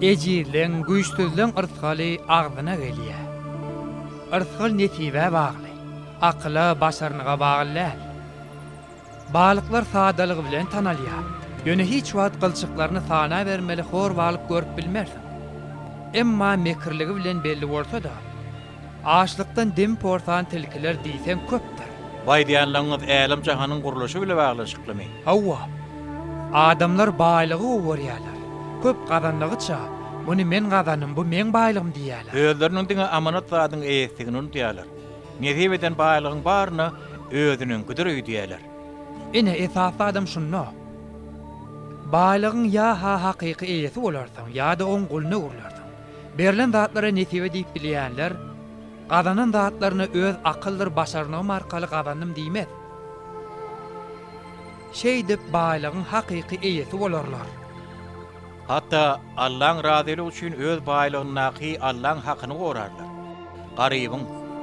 Ejizleň, güýçsüzleň yrsgaly agzyna gelýär. Yrsgal nesibä bagly, akyla, başarnyga bagly däl. Balyklar sadalygy bilen tanalýar. Ýöne hiç wagt gylçyklaryny sanabermeli hor balyk görüp bilmersiň. Emma mekirligi bilen belli bolsa-da, açlykdan dem porsan tilkiler diýseň köpdür. Bu aýdýanlaryňyz älem-jahanyň gurluşy bile baglanyşyklymy? Hawa. Adamlar baýlygy gowy görýärler. Köp gazandygyça, muny men gazandym, bu meň baýlygym diýýärler. Özleriniň diňe amanat zadyň eýesidigini unudýarlar. Nesip eden baýlygyň baryna özüniňkidir öýdýärler. Ine, esasy zadam şunda. Baýlygyň ýa-ha hakyky eýesi bolarsyň, ýa-da oň guluna öwrülersiň. Berlen zatlara nesibe diýip bilýänler, gazanan zatlaryna öz akyldyr başarnygym arkaly gazandym diýmez. Şeýdip baýlygyň hakyky eýesi bolarlar. Hatda Allaň razylygy üçin öz baýlygyndaky Allaň hakyny gorarlar. Garybyň,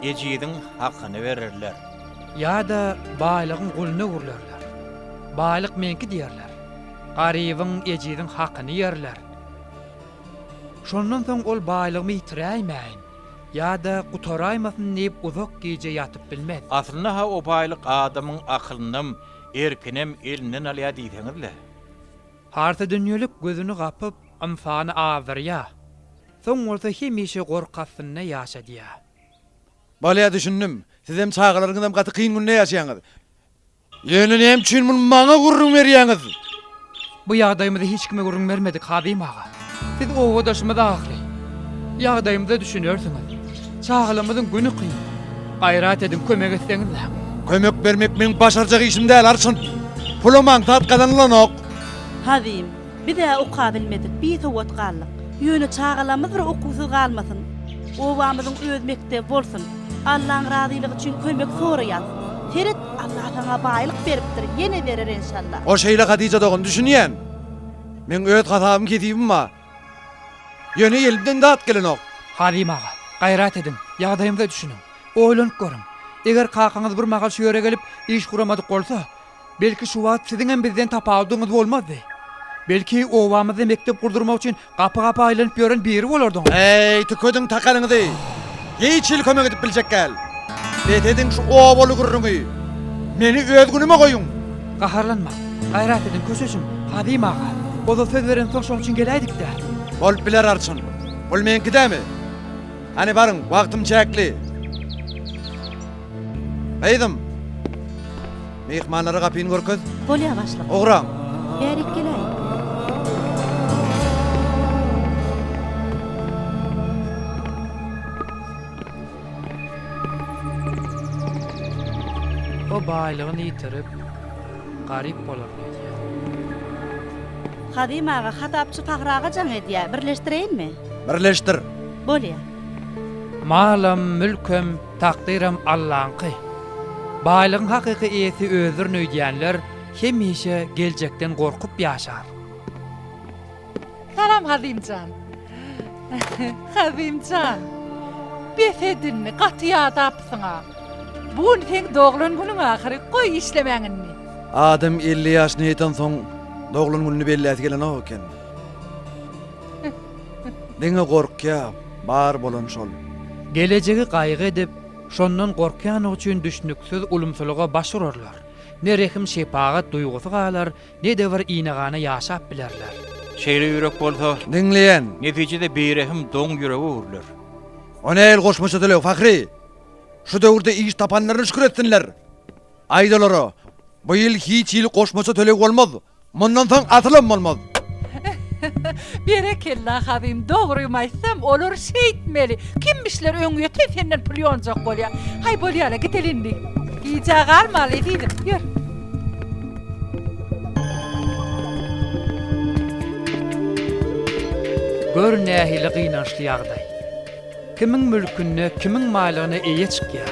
ejiziň hakyny bererler. Ýa-da baýlygyň guluna öwrülerler. Baýlyk meňki diýerler. Garybyň, ejiziň hakyny iýerler. Şondan soň ol baýlygymy ýitiräýmäýin ýa-da gutaraýmasyn diýip uzak gije ýatyp bilmez. Aslynda-ha o baýlyk adamyň akylynam, erkinem elinden alýar diýseňiz-le. Harsydünýelik gözüni gapyp, ynsany azdyrýar. Soň bolsa hemişe gorky astynda ýaşadýar. Bolýa düşündim. Sizem çagalaryňyzam gaty kyn günde ýaşaýaňyz. Ýöne näme üçin muny maňa gürrüň berýäňiz? Bu ýagdaýymyzy hiç kime gürrüň bermedik, Hazym aga. Siz obadaşymyz ahyry. Ýagdaýymyza düşünersiňiz. Çagalarymyzyň güni kyn. Gaýrat ediň, kömek etseňiz-dä. Kömek bermek meň başarjak işim däl, Arçyn. Pulam aňsat gazanylanok. Hazym, biz-ä okabilmedik, bisowat galdyk. Ýöne çagalarymyz bir okuwsyz galmasyn. Obamyzyň öz mekdebi bolsun. Allaň razylygy üçin kömek soraýas. Seret, Alla saňa baýlyk beripdir, ýene berer enşalla. O şeýle Hatyja dogan, düşünýän. Meň öz hasabym kesibim bar. Ýöne elimden zat gelenok. Hazym aga, gaýrat ediň, ýagdaýymyza düşüniň. Oýlanyp görüň. Eger kakaňyz bir mahal şu ýere gelip, iş guramadyk bolsa, belki şu wagt siziňem bizden tapawudyňyz bolmazdy. Belki obamyzda mekdep gurdurmak üçin gapy-gapy aýlanyp ýören biri bolardyňyz. Eý, tükediň takanyňyzy! Hiç hili kömek edip biljek däl. Bes ediň şu obaly gürrüňi. Meni öz günüme goýuň. Gaharlanmaň. Gaýrat ediň, köşeşiň, Hazym aga. Ozal söz berensoň şoň üçin geläýdik-dä. Bolup biler, Arçyn. Pul meňki dämi? Hany baryň, wagtym çäkli. Gyzym! Myhmanlara gapyny görkez. Bolýa başlyk. Ugraň. Bärik geläý. O baýlygyny ýitirip, garyp bolaryn öýdýär. Hazym aga, hasapçy Fahry aga jaň edýär, birleşdireýinmi? Birleşdir. Bolýa. Malam, mülkem, takdyram Allaňky. Baýlygyň hakyky eýesi özüdirin öýdýänler hemişe geljekden gorkup ýaşar. Salam Hazymjan. Hazymjan. Bes et indi, gaty ýadapsyň-a. Bu gün seň doglan günüň ahyry, goý işlemäň indi. Adam 50 ýaşyna ýetensoň doglan gününi belläsi gelenok eken. Diňe gorkýa, bar bolan şol. Gelejegi gaýgy edip, şondan gorkýanlygy üçin düşnüksiz ulumsylyga baş urarlar. Ne rehim-şepagat duýgusy galar, Ne-de bir ine-gana ýaşap bilerler. Şeýle ýürek bolsa. Diňleýän. Netijede birehim doň ýürege öwrüler. O nähili goşmaça töleg, Fahri? Şu döwürde iş tapanlaryna şükür etsinler. Aýt olara, bu ýyl hiç hili goşmaça töleg bolmaz. Mundan soň asylam bolmaz. Berekella Hazym, dogrymy aýtsam, olar şeýtmeli. Kimmişler öňýeten senden pul ýonjak bolýar. Haý bolýala, gideli indi. Gijä galmaly ezizim, ýör. Gör nähili gynançly ýagdaý. Kimiň mülkünde, kimiň baýlygyna eýe çykýar.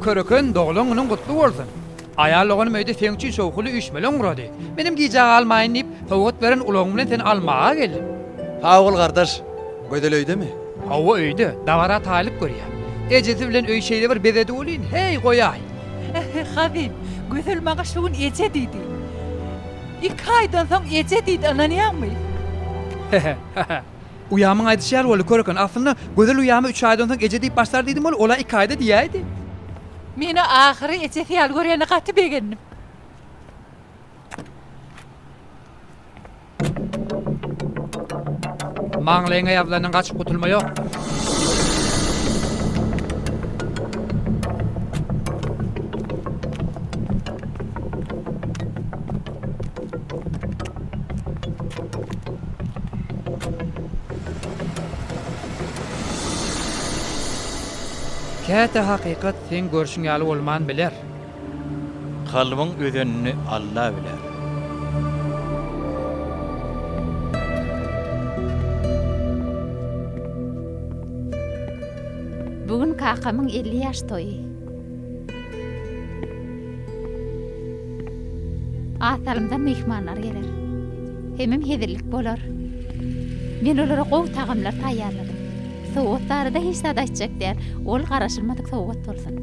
Köreken, doglan günüň gutly bolsun! Aýal doganym öýde seň üçin şowhunly üýşmeleň gurady. Menem gijä galmaýyn diýip, sowgat beren ulagym bilen seni almaga geldim. Sag bol gardaş. Gözel öýdemi? Hawa öýde, dabara taýlyk görýär. Ejesi bilen öýi şeýle bir bezedi welin, heý goýaý. Hazyt, Gözel maňa şu gün eje diýdi. Iki aýdan soň eje diýdi, ynanýaňmy? Hehe. Uýamyň aýdyşy ýaly boldy, köreken. Aslynda, Gözel uýama üç aýdan soň eje diýip başlar diýdim ol, ol-a iki aýda diýäýdi. Meni ahyry ejesi ýaly görýänine gaty begendim. Maňlaýyňa ýazylandan gaçyp gutulma ýok. Käte hakykat seň görşüň ýaly bolman biler. Kalbyň özenini Alla biler. Bu gün kakamyň 50 ýaş toýy. Az salymdan myhmanlar geler. Hemem hezillik bolar. Men olara gowy tagamlar taýýarladym. Sowgat barada hiç zat aýtjak däl. Ol garaşylmadyk sowgat bolsun.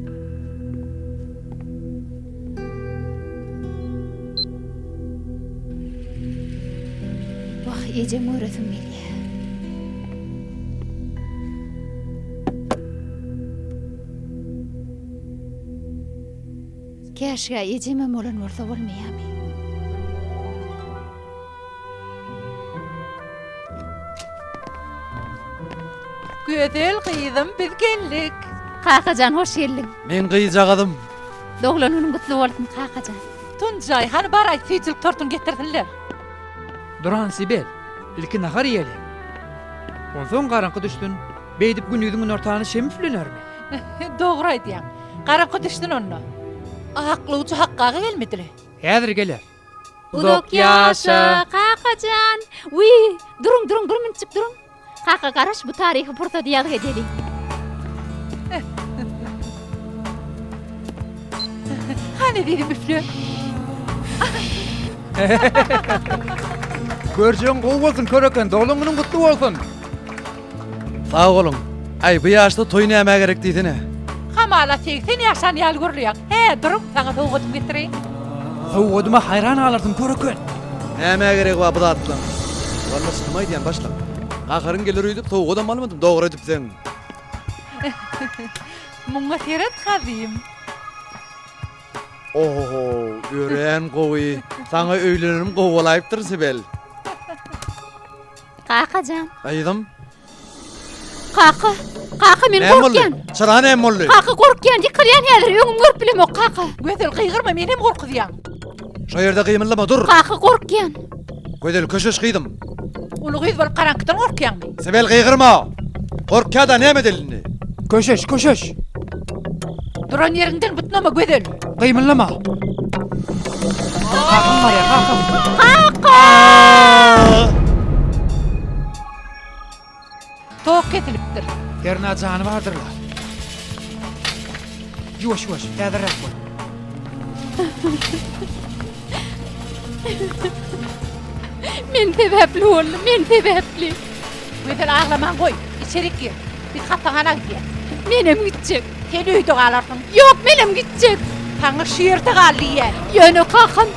Wah, ejem göresim gelýär. Käşgä ejemem bolan bolsa bolmaýamy? Gözel gyzym biz geldik. Kakajan hoş geldiň. Men gyzjagazym. Doglan günüň gutly bolsun kakajan. Tunjaý hany bar aýt süýjülik tortuny getirsinler. Duran Sibel, ilki nahar iýeliň. Onsoň garaňky düşsün. Beýdip gündiziň günortany şem üflenermi? Dogry aýdýaň. Garaňky düşsün onda. Aklawjy Hakgy aga gelmedile. Häzir geler. Uzak ýaşa, kakajan! Wiý, duruň, duruň, bir minutjyk duruň. Kaka, garaş, bu taryhy pursady ýazgy edeli. Hany ezizim üfle. Görjegiň gowy bolsun, köreken, doglan günüň gutly bolsun! Sag boluň. Aý, bu ýaşda toý nämä gerek diýsene. Hamala 80 ýaşan ýaly görülýäň. Hä, duruň, saňa sowgadymy getireýin. Sowgadyma haýran galarsyň, köreken. Nämä geregi bar bu zatlaň? Walla çynymy aýdýan, başlyk. Gaharyň geler öýdüp sowgadam almadym, dogry edipsiň. Muňa seret, Hazym. Ohoho, örän gowy. Saňa öýlenenim gowy bolaýypdyr, Sibel. Kakajan. Gyzym. Kaka, kaka men Näme boldy? gorkýan. Çyra näme boldy? Kaka gorkýan, ýykylýan häzir, öňüm görüp bilemok kaka. Gözel gygyrma meni hem gorkuzýaň. Şo ýerde gymyldama, dur. Kaka gorkýan. Gözel köşeş gyzym. Uly gyz bolup garaňkydan gorkýaňmy? Sibel gygyrma. Gorkýa-da näme edeli indi? Köşeş, köşeş. Duran ýeriňden butnama Gözel. Gymyldama. Kakam barýar, kakam. Kaka! Tok kesilipdir. Hernä jany bardyrlar. Ýuwaş, ýuwaş, häzirräk bol. Men sebäpli boldy, men sebäpli. Gözel aglamaň goý, içerik gir. Biz hassahana gidýäs. Menem gitjek. Sen öýde galarsyň. Ýok, menem gitjek. Saňa şu ýerde gal diýýän. Ýöne kakam.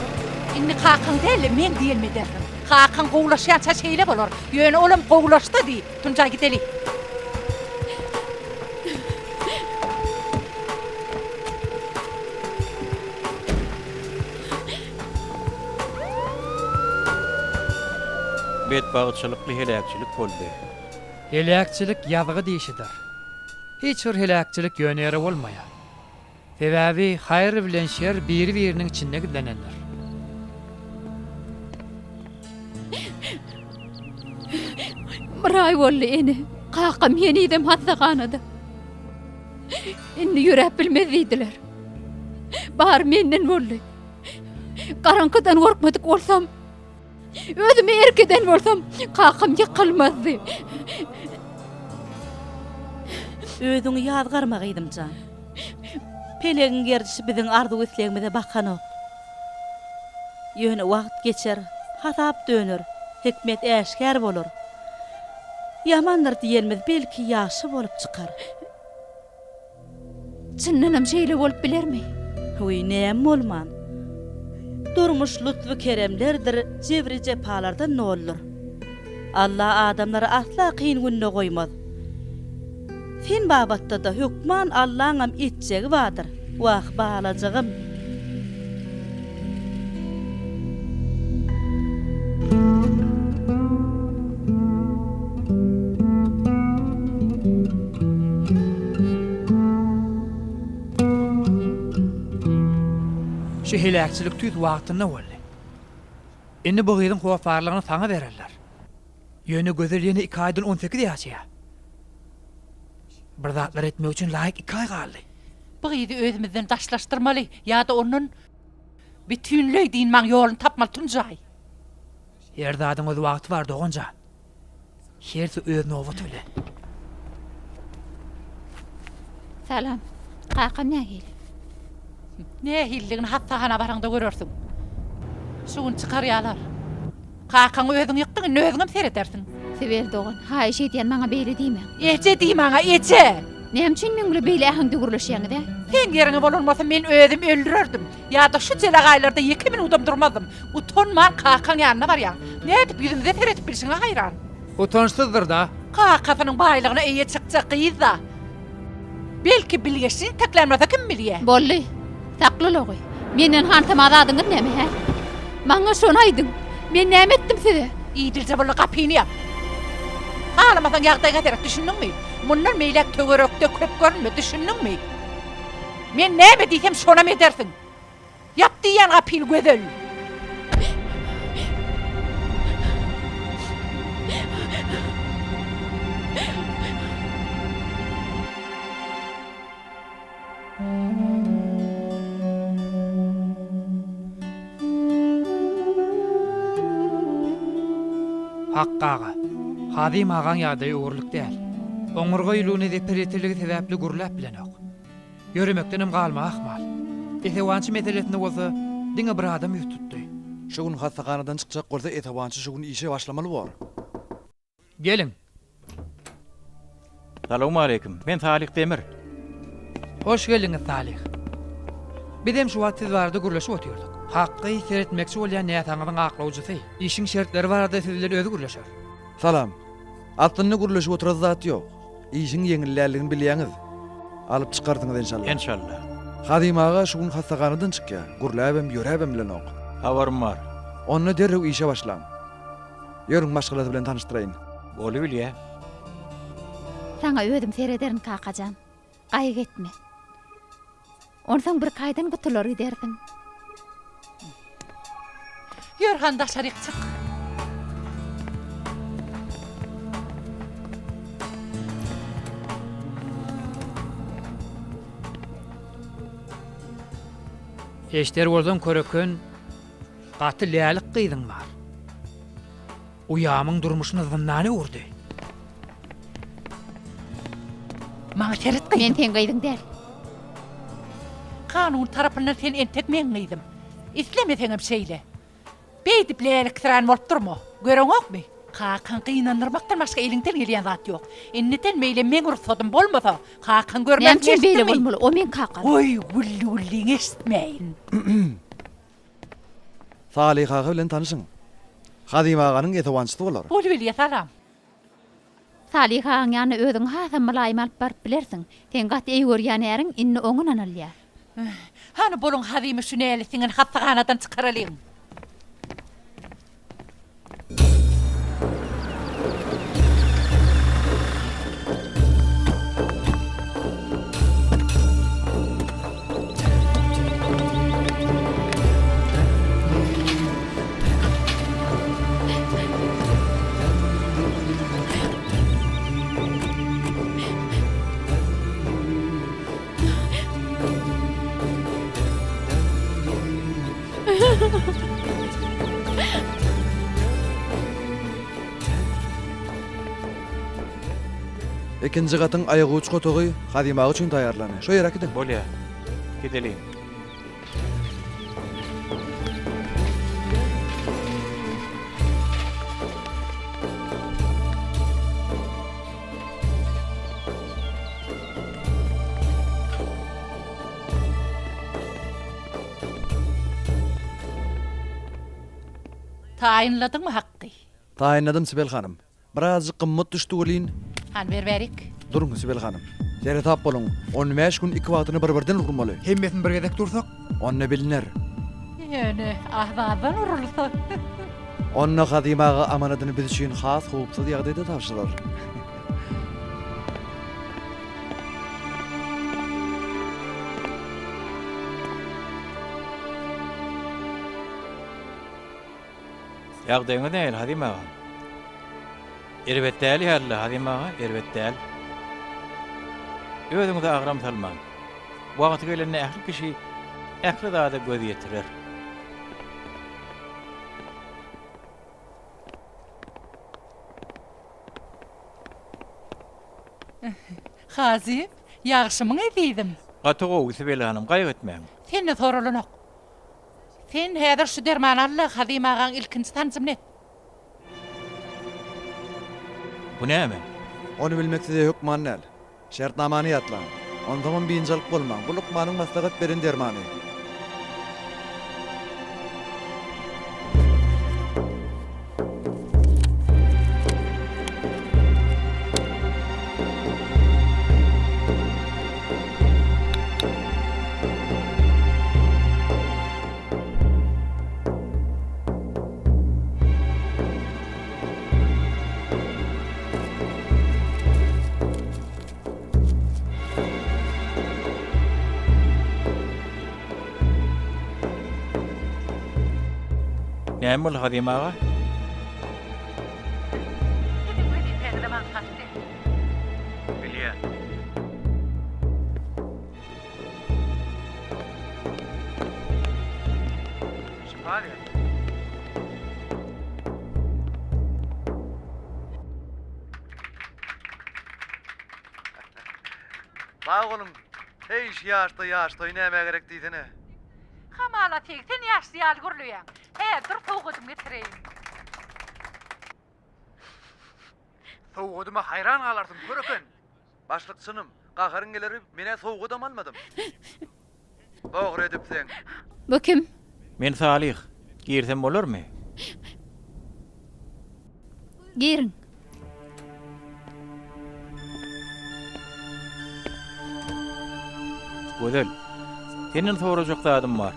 Indi kakaň däl-de, meň diýenimi edersiň. Kakaň gowulaşýança şeýle bolar. Ýöne olam gowulaşsa diý. Tunjaý gideli. Betbagtçylykly heläkçilik boldy. Heläkçilik ýazgy dişidir. Hiç bir heläkçilik ýöne ýere bolmaýar. Sebäbi haýyr bilen şer biri-biriniň içinde gizlenendir. Bir aý boldy ene. Kakam henizem hassahanada. Indi ýöräp bilmez diýdiler. Bary menden boldy. Garaňkydan gorkmadyk bolsam, özüme erk eden bolsam, kakam ýykylmazdy. Özüňi ýazgarma gyzym jan. Pelegiň gerdişi biziň arzuw-islegimize bakanok. Ýöne wagt geçer, hasap döner, hikmet äşgär bolar. Ýamandyr diýenimiz belki ýagşy bolup çykar. Çyndanam şeýle bolup bilermi? Wiý, näme bolman. Durmuş lutfy-keremlerdir, jebri-jepalardan doludyr. Alla adamlary asla kyn günde goýmaz. Sen babatda-da hökman Allaňam etjegi bardyr. Wah, balajygym! Şu heläkçilik tüýs wagtynda boldy. Indi bu gyzyň hossarlygyny saňa bererler. Ýöne Gözel ýene iki aýdan 18 ýaşaýar. Bir zatlar etmek üçin laýyk iki aý galdy. Bu gyzy özümizden daşlaşdyrmaly ýa-da ondan bütinleý dynmagyň ýoluny tapmaly Tunjaý. Her zadyň öz wagty bar dogan jan. Hersi öz nobaty bilen. Salam. Kakam nähili? Nähilidigini hassahana baraňda görersiň. Şu gün çykarýalar. Kakaňy özüň ýykdyň, indi özüňem seredersiň. Sibel dogan, haýyş edýän maňa beýle diýmäň. Eje diý maňa, eje! Näme üçin meň bilen beýle äheňde gürleşýäňiz, ä? Seň ýeriňe bolan bolsa men özüm öldürerdim. Ýa-da şu jelegaýlarda ýeke minudam durmazdym. Utanman kakaň ýanyna barýaň. Nädip ýüzümize seredip bilşiňe haýran. Utançsyzdyr-da. Kakasynyň baýlygyna eýe çykjak gyz-da. Belki bilgeşlin iteklän bolsa kim bilýä. Boldy. Sakla logy. Menden hantama zadyňyz näme, hä? Maňa şony aýdyň. Men näme etdim size? Idilje boldy gapyny ýap. Halamasaň ýagdaýyňa seret, düşündiňmi? Mundan beýläk töwerekde köp görünme, düşündiňmi? Men näme diýsem şonam edersiň. Ýap diýýän gapyny Gözel. Hakgy aga, Hazym agaň ýagdaýy öwürlik däl. Oňurga ýüligine zeper ýetirligi sebäpli gürläp bilenok. Ýöremekdenem galmagy ahmal. Esewançy meselesinde bolsa diňe bir adam ýüz tutdy. Şu gün hassahanadan çykjak bolsa esewançy şu gün işe başlamaly bor. Geliň. Salowmaleýkim. Men Salyh Demir. Hoş geldiňiz Salyh. Bizem şu wagt siz barada gürleşip otyrdyk. Hakgy seretmekçi bolýan näsagyňyzyň aklawjysy. Işiň şertleri barada siz bilen özi gürleşer. Salam. Aslynda gürleşip oturan zat ýok. Işiň ýeňil däldigini bilýäňiz. Alyp çykarsyňyz enşalla. Enşalla. Hazym aga şu gün hassahanadan çykýar. Gürläbem, ýöräbem bilenok. Habarym bar. Onda derrew işe başlaň. Ýörüň maşgalasy bilen tanyşdyraýyn. Bolubilýä. Saňa özüm serederin kakajan. Gaýgy etme. Onsoň birki aýdan gutular gidersiň. Ýör han daşaryk çyk. Eşder bolsaň köreken gaty lälik gyzyň bar. Uýamyň durmuşyny zyndana öwürdi. Maňa seret gyzym. Men seň gyzyň däl. Kanun tarapyndan sen entek meň gyzym. Islemeseňem şeýle. Beýdip läliksirän bolup durma. Göreňokmy? Kakaň gynandyrmakdan başga eliňden gelýän zat ýok. Indiden beýle meň rugsadym bolmasa, kakaň görmez Näme üçin beýle bolmaly? O meň kakam. Goý, gülli-gülliňi eşitmäýin. Salyh aga bilen tanyşyň. Hazym aganyň esewançysy bolar. Bolubilýä salam. Salyh agaň ýanyna özüňi hasam mylaýym alyp baryp bilersiň. Seň gaty eý görýän äriň indi oňa ynanylýar. Hany boluň Hazymy şu nälet siňen hassahanadan çykaralyň. Ikinji gatyň aýaguç otagy Hazym aga üçin taýýarlandy. Şo ýere äkidiň. Bolýa. Gideliň. Taýynladyňmy Hakgy? Taýynladym Sibel hanym. Birazjyk gymmat düşdi welin. Hany ber bärik. Duruň Sibel hanym. Seresap boluň. On bäş gün iki wagtyny bir-birden urmaly. Hemmesini bir gezek dursak? Onda biliner. Ýöne az-azdan urulsa. Onda Hazym aga amanadyny biz üçin has howpsuz ýagdaýda tabşyrar. Ýagdaýyňyz nähili, Hazym aga? Erbet däl ýaly-la, Hazym aga, erbet däl. Özüňize agram salmaň. Wagty gelende ähli kişi ähli zada göz ýetirer. Hazym, ýagşymyň ezizim? Gaty gowy, Sibel hanym, gaýgy etmäň. Senden soralanok. Sen häzir şu dermany al-da, Hazym agaň ilkinji sanjymyny et. Bu näme? Ony bilmek size hökman däl. Şertnamany ýatlaň. Onsoňam biynjalyk bolmaň, bu lukmanyň maslahat beren dermany. Näme boldy Hazym aga? Siziň wezipäňize maňsatdy. Bilýän. Şypa ber. Sag boluň. Heý, şu ýaşda ýaş toý nämä gerek diýsene. Hamala 80 ýaşly ýaly gürleýäň. Hä, dur sowgadymy getireýin. Sowgadyma haýran galarsyň, köreken. Başlyk çynym, gaharyň geler öýdüp men-ä sowgadam almadym. Dogry edipsiň. Bu kim? Men Salyh. Girsem bolarmy? Giriň. Gözel, senden sorajak zadym bar.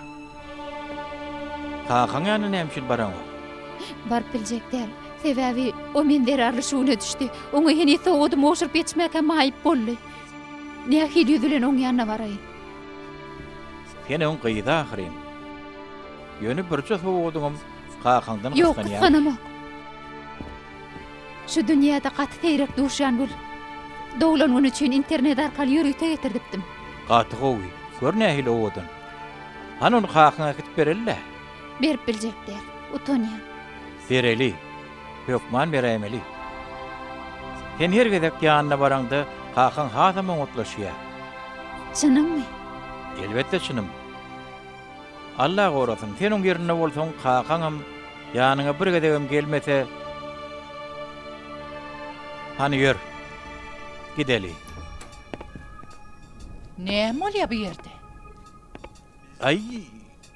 Kakaň ýanyna näme üçin baraňok? Baryp biljek däl. Sebäbi o men zerarly şu güne düşdi. Oňa heniz sowgadymy gowşuryp ýetişmäkäm maýyp boldy. Nähili ýüz bilen oň ýanyna baraýyn? Sen oň gyzy ahyryn. Ýöne birje sowgadyňam kakaňdan Ýok, gysganýaň. gysganamok. Şu dünýäde gaty seýrek duşýan gül. Doglan güni üçin internet arkaly ýörite getirdipdim. Gaty gowy. Gör nähili owadan. Hany ony kakaňa äkidip bereli-dä. Berip biljek däl. Utanýan. Bereli. Hökman beräýmeli. Sen her gezek ýanyna baraňda kakaň hasam oňatlaşýar. Çynyňmy? Elbetde çynym. Alla gorasyn, sen oň ýerinde bolsaň kakaňam ýanyňa bir gezegem gelmese, hany ýör, gideli. Näme bolýar bu ýerde? Aý,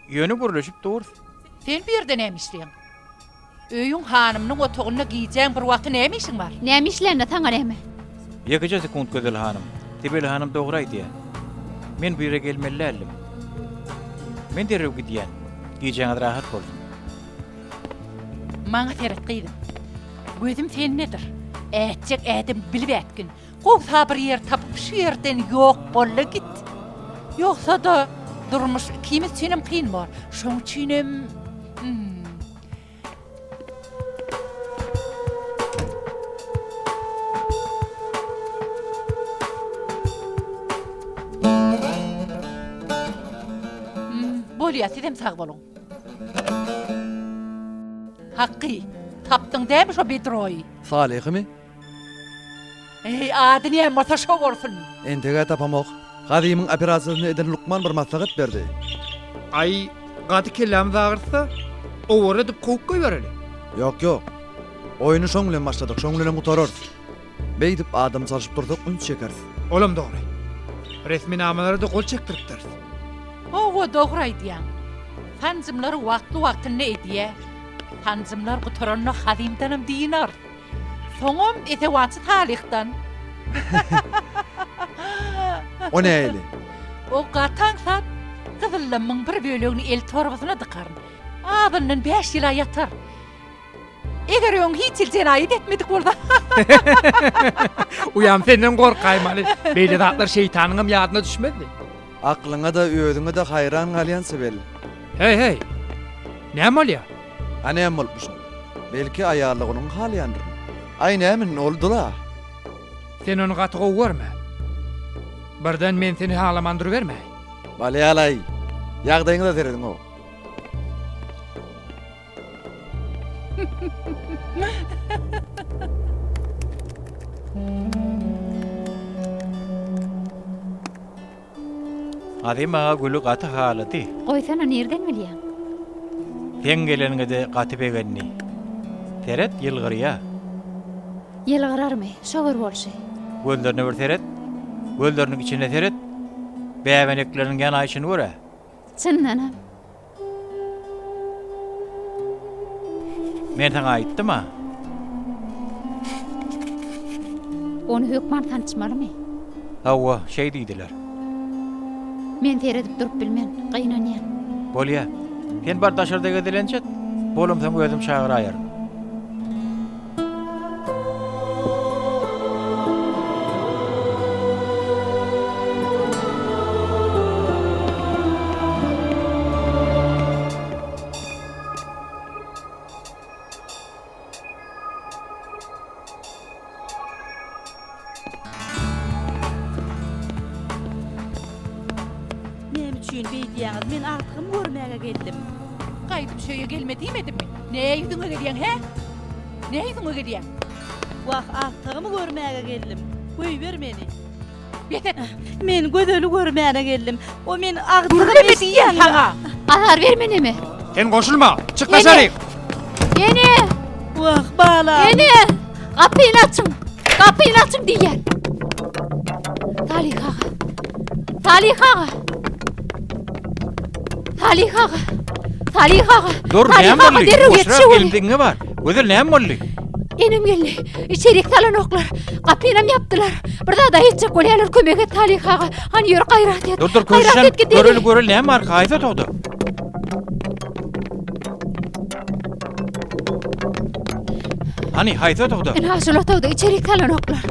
ýöne gürleşip durus. Sen bu ýerde näme işleýäň? Öýüň hanymynyň otagynda gijäň bir wagty näme işiň bar? Näme işlände saňa näme? Ýekeje sekunt Gözel hanym. Sibel hanym dogry aýdýar. Men bu ýere gelmeli däldim. Men derrew gidýän. Gijäňiz rahat bolsun. Maňa seret gyzym. Gözüm sendedir. Ätjek ädim bilip ätgin. Gowsa bir ýer tapyp şu ýerden ýok bol-da git. Ýogsa-da durmuş ikimiz üçinem kyn bor. Şoň üçinem Bolýa, sizem sag boluň. Hakky, tapdyň dämi şo bedroýy? Salyhymy? Eý, ady näme bolsa şo bolsun. Entegä tapamok. Hazymyň operasiýasyny eden lukman bir maslahat berdi. Aý, gaty kellämiz agyrtsa, owara edip kowup goýbereli. Ýok, ýok. Oýny şoň bilen başladyk, şoň bilenem gutararys. Beýdip adam çalşyp dursak üns çekeris. Olam dogry. Resminamalara-da gol çekdiripdiris. Hawa, dogry aýdýaň. Sanjymlary wagtly-wagtynda edýä. Sanjymlar gutaranda Hazymdanam dynarys. Soňam esewançy Salyhdan. O nähili? O gaty aňsat. Gyzyllamyň bir bölegini el torbasyna dykaryn. Azyndan bäş ýyl-a ýatar. Eger öň hiç hili jenaýat etmedik bolsa. Uýam senden gorkaýmaly. Beýle zatlar şeýtanyňam ýadyna düşmezdi. Aklyňa-da, özüňe-de haýran galýan Sibel. Heý, heý! Näme bolýar? A näme bolupmyşyn? Belki aýallygynyň halaýandyryn. Aý näme indi ol dul-a. Sen ony gaty gowy görme. Birden men seni halaman durubermäý. Bolýa-laý. Ýagdaýyňyza serediň-ow. Azim aga güli gaty halady. Goýsana nirden bilýäň? Seň geleniňede gaty begendi. Seret ýylgyrýa. Ýylgyrarmy, şo bir bolşy. Gözlerine bir seret. Gözleriniň içine seret. Bäbenekleriniň ýanaýşyny gör-ä. Çyndanam. Men saňa aýtdym-a. Ony hökman sançmalymy? Hawa, şeý diýdiler. Men seredip durup bilmen, gynanýan. Bolýa. Sen bar daşarda gezelenç et. Bolamsoň özüm çagyraýaryn. Näme üçin beýdýäňiz? Men agtygymy görmäge geldim. Gaýdyp şu öýe gelme diýmedimmi? Nä ýüzüňe gelýäň, hä? Nä ýüzüňe gelýäň? Wah, agtygymy görmäge geldim. Goýber meni. Bes et! Men Gözeli görmäne geldim. O men agtygymy Gürleme diýýän saňa! Azar berme neme? Sen goşulma! Çyk daşaryk! Ene! Wah, balam! Ene! Gapyny açyň! Gapyny açyň diýýän! Salyh aga! Salyh aga! Salyh aga! Salyh aga! Dur, Salyh näme aga, boldy? derrew Boşrak ýetişeweri! geldigiňe bar. Gözel näme boldy? Enem geldi. Içerik salanoklar. Gapynam ýapdylar. Bir zada etjek bolýarlar. Kömek et Salyh aga. Hany ýör gaýrat et. Dur dur Gaýrat köşeşen. et gideli. Göreli göreli näme bar? Haýsy otagda? Hany haýsy otagda? Ynha şol otagda içerik salanoklar.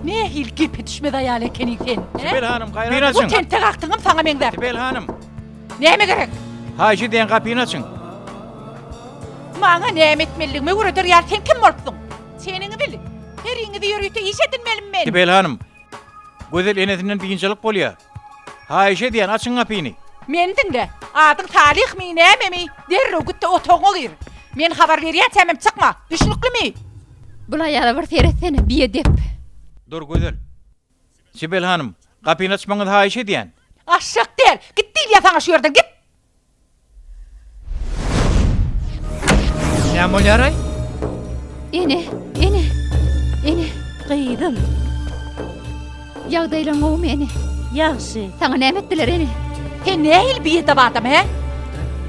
Nähili gepe düşmez aýal ekeniň sen, hä? Sibel hanym gaýrat Bu açyň. tentek agtygyňam saňa meňzäp. Sibel hanym. Näme gerek? Haýyş edýän gapyny açyň. Maňa näme etmelidigimi öwreder ýaly sen kim bolupsyň? Çeniňi bil. Heriňizi ýörite iş edinmelimi men? Sibel hanym, Gözel enesinden biynjalyk bolýar. Haýyş edýän, açyň gapyny. Meni diňle. Adyň Salyhmy, nämemi, derrew git-de otagyňa gir. Men habar berýänçämem çykma. Düşnüklimi? Bul aýala bir seretsene, biedep. Dur, Gözel. Sibel hanym, gapyny açmagyňyzy haýyş edýän. Aşak däl. Git diýilýär saňa şu ýerden, git! Näme bolýar-aý? Ene, ene, ene. Gyzym. Ýagdaýlaň gowumy, ene? Ýagşy. Saňa näme etdiler, ene? Sen nähili biedep adam, hä?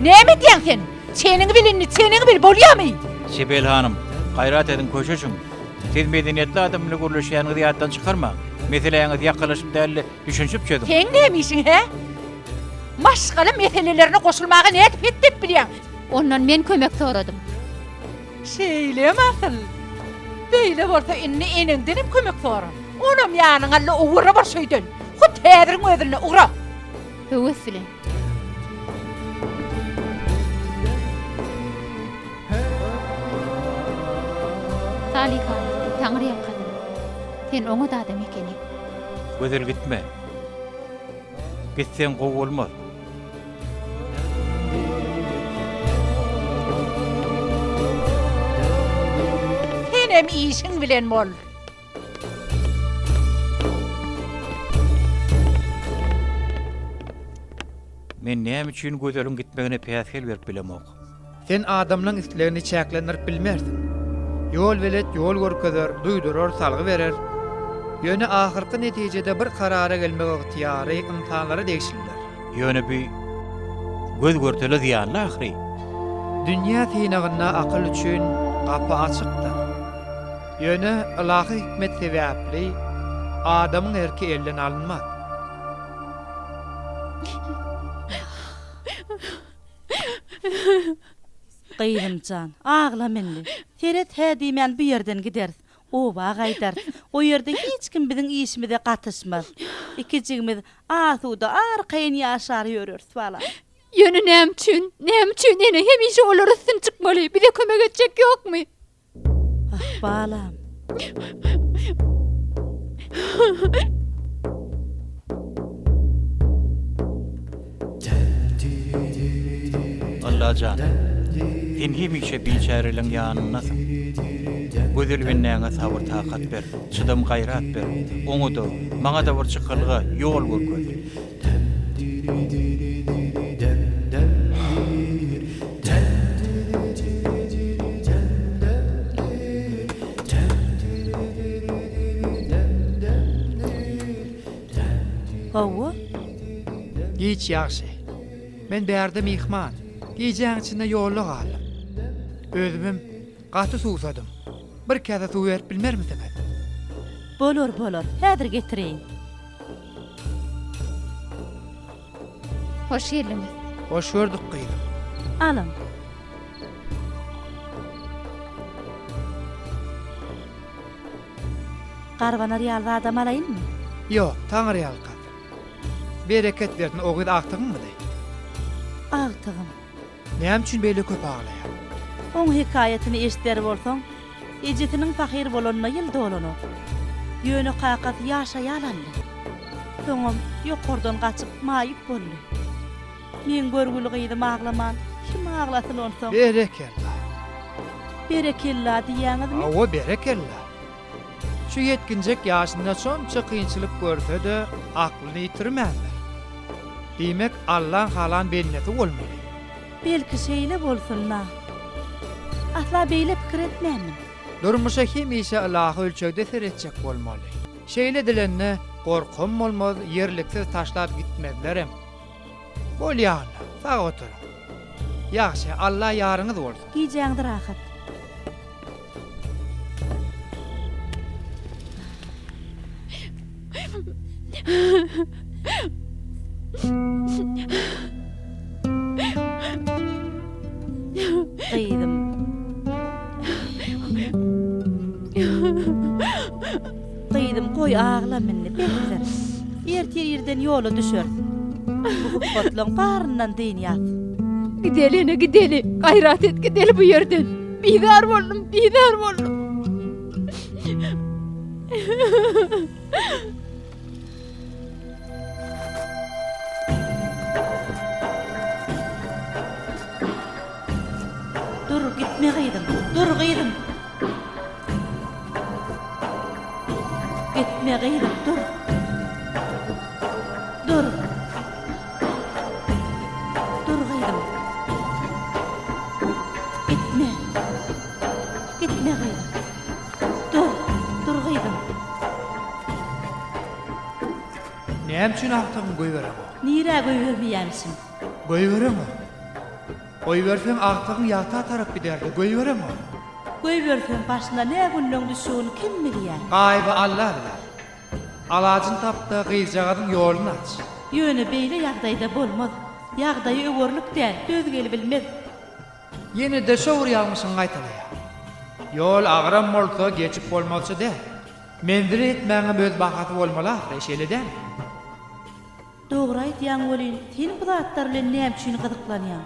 Näme edýäň sen? Çeniňi bil indi, çeniňi bil, bolýamy? Sibel hanym, gaýrat ediň, köşeşiň. Siz medeniýetli adam bilen gürleşýäniňizi ýatdan çykarmaň. Meseläňizi ýakalaşyp däl-de, düşünişip çözüň. Seň näme işiň, hä? Maşgala meselelerine goşulmaga nädip hetdi edip bilýäň? Ondan men kömek soradym. Şeýlemi asyl? Beýle bolsa indi eneňdenem kömek sora. Onam ýanyňa al-da ugra bar şu öýden. Hut häziriň özünde ugra. Höwes bilen. Salyh aga, Taňry ýalkasyn. Sen oňat adam ekeniň. Gözel gitme. Gitseň gowy bolmaz. Senem işiň bilen bol. Men näme üçin Gözeliň gitmegine päsgel berip bilemok? Sen adamlaň islegini çäklendirip bilmersiň. Ýolbelet ýol görkezer, duýdurar, salgy berer. Ýöne ahyrky netijede bir karara gelmek ygtyýary ynsanlara degişlidir. Ýöne bu göz-görtele zyýanly ahyry. Dünýä synagynda akyl üçin gapy açykdyr. Ýöne ylahy hikmet sebäpli adamyň erki elden alynmaz. Gyzym jan, aglama indi. Seret hä diýmän bu ýerden gideris. Oba gaýdarys. O ýerde hiç kim biziň işimize gatyşmaz. Ikijigimiz asuda, arkaýyn ýaşar ýöreris, balam. Ýöne näme üçin, näme üçin ene hemişe olara üstün çykmaly? Bize kömek etjek ýokmy? Ah, balam. Allajan, sen hemişe biçäreleriň ýanyndasyň. Gözel bendäňe sabyr-takat ber, çydam-gaýrat ber, oňa-da, maňa-da bir çykalga, ýol görkez. Hawa. Giç ýagşy. Men bärde myhman. Gijäň içinde ýolda galdym. Özümem gaty suwsadym. Bir käse suw berip bilmermisiňiz? Bolar, bolar. Häzir getireýin. Hoş geldiňiz. Hoş gördük gyzym. Alyň. Garbanar ýaly zadam alaýynmy? Ýok, taňryýalkasyn. Bereket bersin, o gyz agtygyňmydy? Agtygym. Näme üçin beýle köp aglaýar? Oň hekaýatyny eşider bolsaň, ejesiniň pahyr bolanyna ýyl dolanok. Ýöne kakasy ýaş aýal aldy. Soňam ýokardan gaçyp maýyp boldy. Meň görgüli gyzym aglaman, kim aglasyn onsoň? Berekella! Berekella diýýäňizmi? Hawa, berekella! Şu ýetginjek ýaşynda şonça kynçylyk görse-de, aklyny ýitirmändir. Diýmek, Allaň halan bendesi bolmaly. Belki şeýle bolsun-da. Asla beýle pikir etmändim. Durmuşa hemişe ylahy ölçegde seretjek bolmaly. Şeýle edilende, gorkam bolmaz, ýerliksiz taşlap gitmezlerem. Bolýa onda, sag oturyň. Ýagşy, Alla ýaryňyz bolsun. Gijäňiz rahat. Gyzym. Gyzym, goý aglama indi, besdir. Ertir irden ýola düşeris. Bu hupbatlaň baryndan dynýas. Gideli ene, gideli. Gaýrat et, gideli bu ýerden. Bizar boldum, bizar boldum. Dur, gitme gyzym, dur gyzym. Gitme gyzym, dur. Dur. Dur gyzym. Gitme. Gitme gyzym. Dur, dur gyzym. Näme üçin agtygyňy goýbereňok? Nirä goýbermeýämişim? Goýbereňok. Goýberseň agtygyň ýagta tarap giderdi, goýbereňok. Goýberseň başyna nä günleň düşjegini kim bilýär? Gaýyby Alla biler. Alajyny tap-da gyzjagazyň ýoluny aç. Ýöne beýle ýagdaýda bolmaz. Ýagdaýy öwerlik däl, döz gelibilmez. Ýene-de şo bir ýalňyşyňy gaýtalaýaň. Ýol agyram bolsa, geçip bolmazça däl. Menzile ýetmäňem öz bahasy bolmaly ahyry, şeýle dälmi? Dogry aýdýaň welin, sen bu zatlar bilen näme üçin gyzyklanýaň?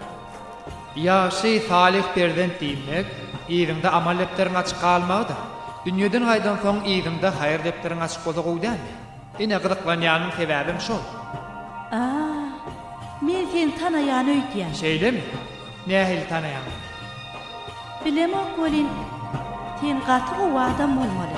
Ýagşy, salyh perzent diýmek, yzyňda amal depderiň açyk galmagydyr. Dünýeden gaýdansoň yzyňda haýyr depderiň açyk bolsa gowy dälmi? Ine, gyzyklanýanyň sebäbem şol. A, men seni tanaýan öýdýän. Şeýlemi? Nähili tanaýaň meni? Bilemok welin, sen gaty gowy adam bolmaly.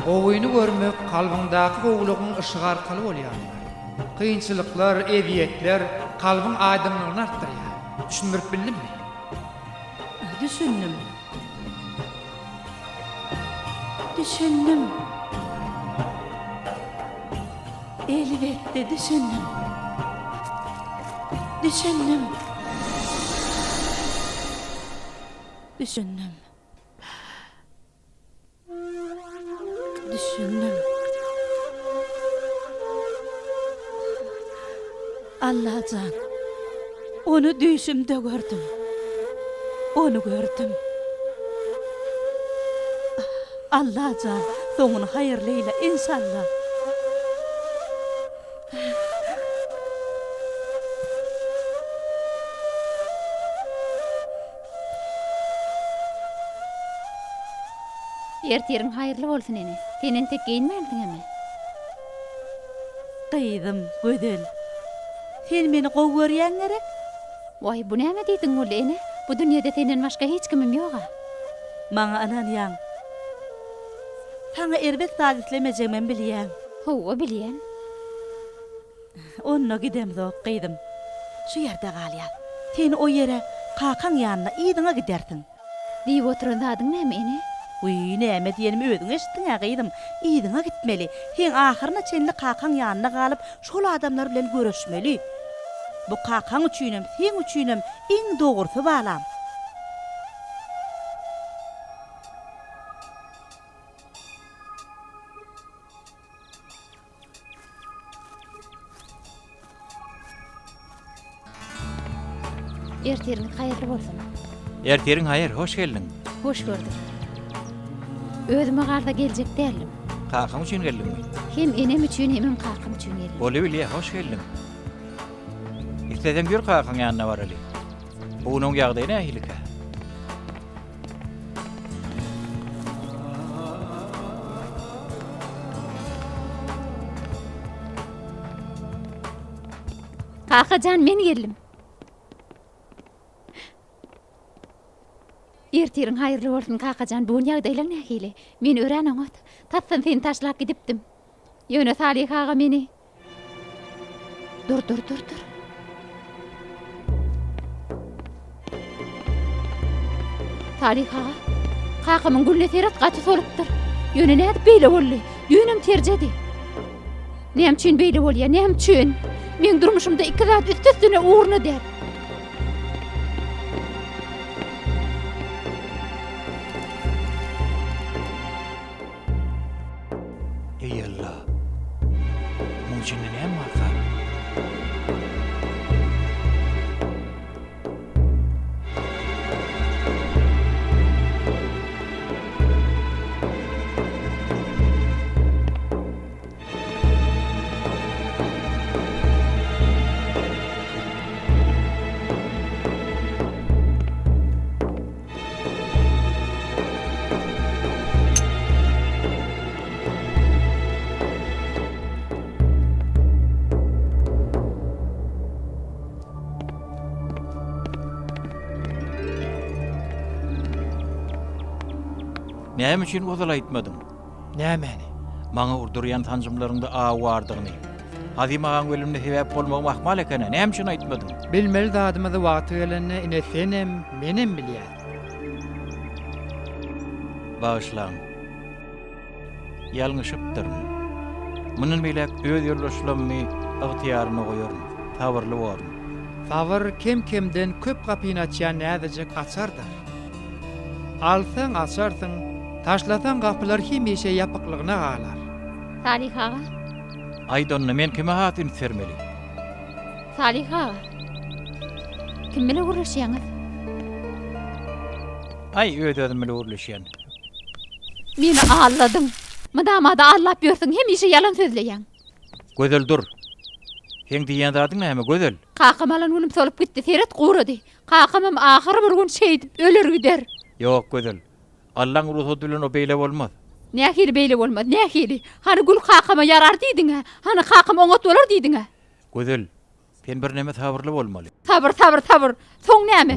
Gowyny görmek kalbyňdaky gowulygyň yşygy arkaly bolýandyr. Kynçylyklar, ezýetler kalbyň aýdyňlygyny artdyrýar. Düşündirip bildimmi? Düşündim. Düşündim. Elbetde düşündim. Düşündim. Düşündim. Düşündim. Allajan, ony düýşümde gördüm. Ony gördüm. Allajan, soňuny haýyrly eýle, enşalla. Ertiriň haýyrly bolsun ene. Sen entek geýinmänsiňemi? Gyzym, Gözel. Sen meni gowy görýäň gerek? Waý, bu näme diýdiň boldy ene? Bu dünýede senden başga hiç kimim ýog-a. Maňa ynanýaň. Saňa erbet zat islemejegimem bilýäň. Hawa, bilýän. Onda gidemzok, gyzym. Şu ýerde galýas. Sen o ýere, kakaň ýanyna yzyňa gidersiň. Diýip oturan zadyň näme, ene? Wiý, näme diýenimi özüň eşitdiň-ä, gyzym. Yzyňa gitmeli. Seň ahyryna çenli kakaň ýanynda galyp, şol adamlar bilen görüşmeli. Bu kakaň üçinem, seň üçinem iň dogrusy, balam. Ertiriňiz haýyrly bolsun. Ertiriň haýyr, hoş geldiň. Hoş gördük. Özüme galsa geljek däldim. Kakaň üçin geldiňmi? Hem enem üçin, hemem kakam üçin geldim. Bolubilýä, hoş geldiň. Isleseň ýör kakaň ýanyna baraly. Bu gün oň ýagdaýy nähilikä? Kakajan men geldim. Ertiriň haýyrly bolsun kakajan bu gün ýagdaýlaň nähili? Men örän oňat. Tasdan seni taşlap gidipdim. Ýöne Salyh aga meni Dur, dur, dur, dur. Salyh aga, kakamyň gülüne seret gaty solupdyr. Ýöne nädip beýle boldy? Düýnem terjedi. Näme üçin beýle bolýar? Näme üçin? Meň durmuşymda iki zat üst-üstüne ugruna däl. Eý Alla! Muň içinde näme barka? Näme üçin ozal aýtmadyň? Nämäni? Maňa urdurýan sanjymlaryňda aw bardygyny. Azim agaň ölümine sebäp bolmagym ahmal eken-ä, näme üçin aýtmadyň? Bilmeli zadymyzy wagty gelende ine senem, menem bilýäs. Bagyşlaň. Ýalňyşypdyryn. Mundan beýläk öz ýoldaşlammy ygtyýaryma goýaryn. Sabyrly borun. Sabyr kem-kemden köp gapyny açýan näzijek açardyr. Alsaň açarsyň, taşlasaň gapylar hemişe ýapyklygyna galar. Salyh aga. Aýt onda, men kime has üns bermeli? Salyh aga. Kim bile gürleşýäňiz? Aý, öz-özüm bile gürleşýän. Meni aldadyň. Mydama-da aldap ýörsüň, hemişe ýalan sözleýäň. Gözel dur. Seň diýýän zadyň näme, Gözel? Kakam alan günüm solup gitdi, seret gurady. Kakamam ahyry bir gün şeýdip öler gider. Ýok, Gözel. Allaň rugsady bilen o beýle bolmaz. Nähili beýle bolmaz, nähili? Hany gül kakama ýarar diýdiň-ä? Hany kakam oňat bolar diýdiň-ä? Gözel, sen birneme sabyrly bolmaly. Sabyr, sabyr, sabyr. Soň näme?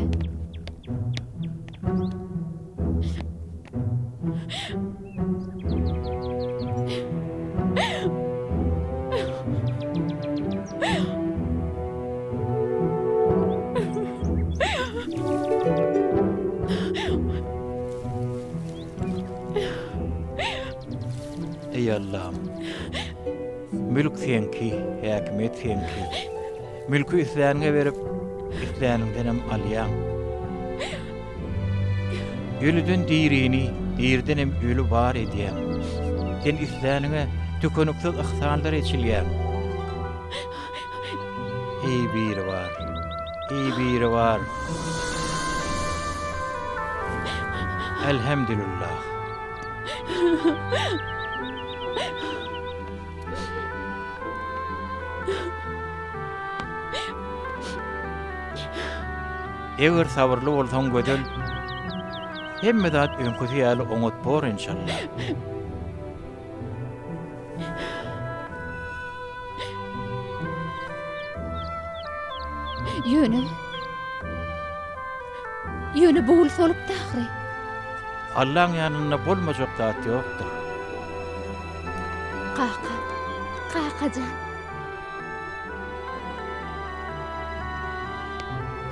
Eý Allam! Mülk seňki, häkimiýet seňki. Mülki isläniňe berip, isläniňdenem alýaň. Ölüden dirini, diridenem öli bar edýäň. Sen isläniňe tükeniksiz yhsanlar eçilýäň. Eý Biribar! Eý Biribar! Elhemdülillah! Eger sabyrly bolsaň gözel, hemme zat öňküsi ýaly oňat bor enşalla. Ýöne Ýöne bu gül solupdy ahyry. Allaň ýanynda bolmajak zat ýokdur. Kaka, kakajan.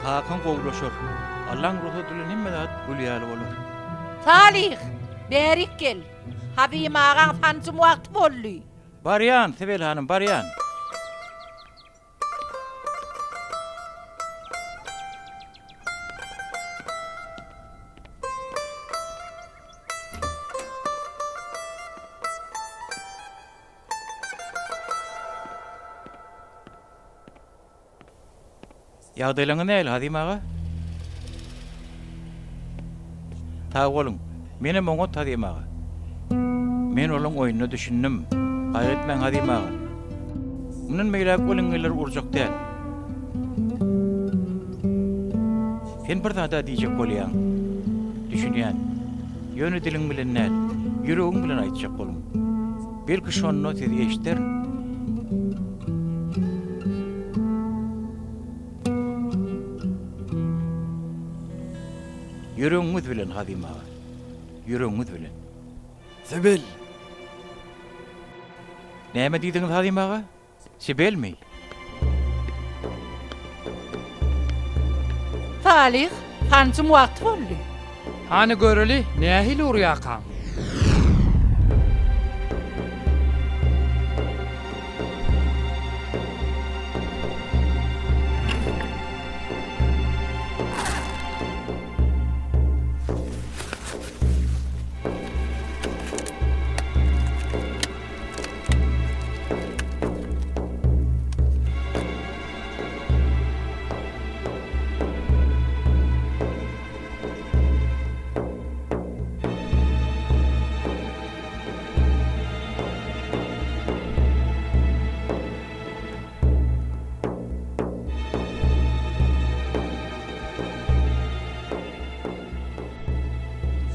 Kakaň gowulaşar. Allaň rugsady bilen hemme zat gül ýaly bolar. Salyh, bärik gel. Hazym agaň sanjym wagty boldy. Barýan, Sibel hanym, barýan. Ýagdaýlaryňyz nähili, Hazym aga? Sag boluň. Menem oňat, Hazym aga. Men olaň oýnuna düşündim. Gaýgy etmäň, Hazym aga. Mundan beýläk ol iňňeleri urjak däl. Sen bir zad-a diýjek bolýaň. Düşünýän. Ýöne diliň bilen däl, ýüregiň bilen aýtjak boluň. Belki şonda sizi eşderin. Ýüregiňiz bilen, Hazym aga. Ýüregiňiz bilen. Sibel! Näme diýdiňiz, Hazym aga? Sibelmi? Salyh, sanjym wagty boldy. Hany göreli, nähili urýarkaň?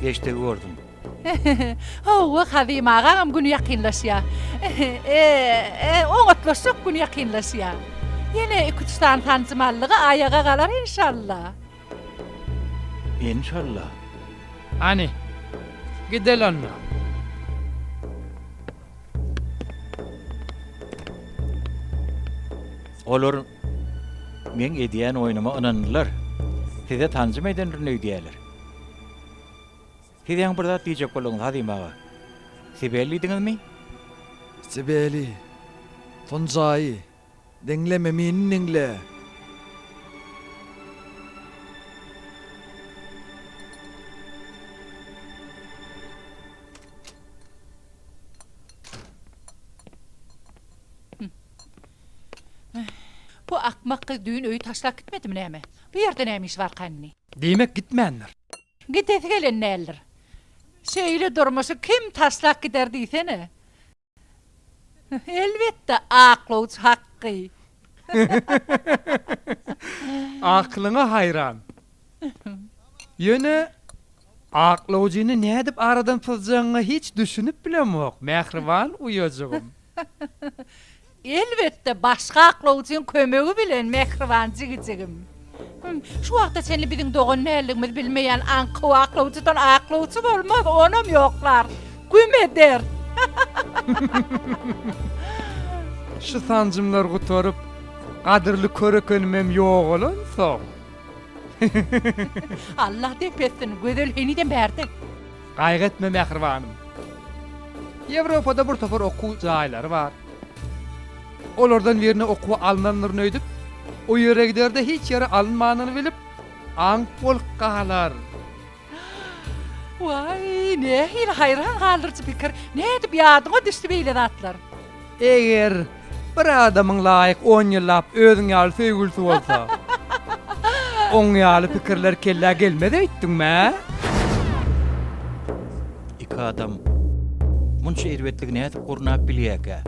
Geçdigi gördüm. Hawa, Hazym agaňam güni ýakynlaşýar. E-e, oňatlaşjak gün ýakynlaşýar. Ýene iküç sany sanjym aldygy aýaga galar enşalla. Enşalla. Hany, gideli onda. Olar meň edýän oýnuma ynandylar. Size sanjym edendirin öýdýärler. Siz ýaňy bir zat diýjek bolduňyz, Hazym aga. Sibel diýdiňizmi? Sibeli. Tunjaýy. Diňleme, meni diňle. Bu akmak gyz düýn öýi taşlap gitmedimi näme? Bu ýerde näme işi barka indi? Diýmek gitmändir. Gidesi gelen däldir. Şeýle durmuşy kim taşlap gider diýsene. Elbetde, aklawçy Hakgy. Aklyňa haýran. Ýöne aklawjyny nädip aradan syzjagyňa hiç düşünip bilemok, mähriban uýajygym. Elbetde, başga aklawjyň kömegi bilen, mähriban jigijigim. Şu wagta çenli biziň dogan däldigimizi bilmeýän aňkow aklawjydan aklawçy bolmaz, onam ýoklar. Güm eder. Şu sanjymlar gutaryp, gadyrly körekenimem ýogalansoň. Allah dep etsin, Gözel henizem bärde. Gaýgy etme, mähribanym. Ýewropada bir topar okuw jaýlary bar. Olardan birine okuwa alnandyryn öýdüp, o ýere gider-de hiç ýere alynmanyny bilip, aňk bolup galar. Waý, nähili haýran galdyryjy pikir! Nädip ýadyňa düşdi beýle zatlar? Eger bir adamyň laýyk on ýyllap özüň ýaly söýgülisi bolsa, oň ýaly pikirler kellä gelmez öýtdüňmi, ä? Iki adam munça erbetligi nädip gurnap bilýäkä?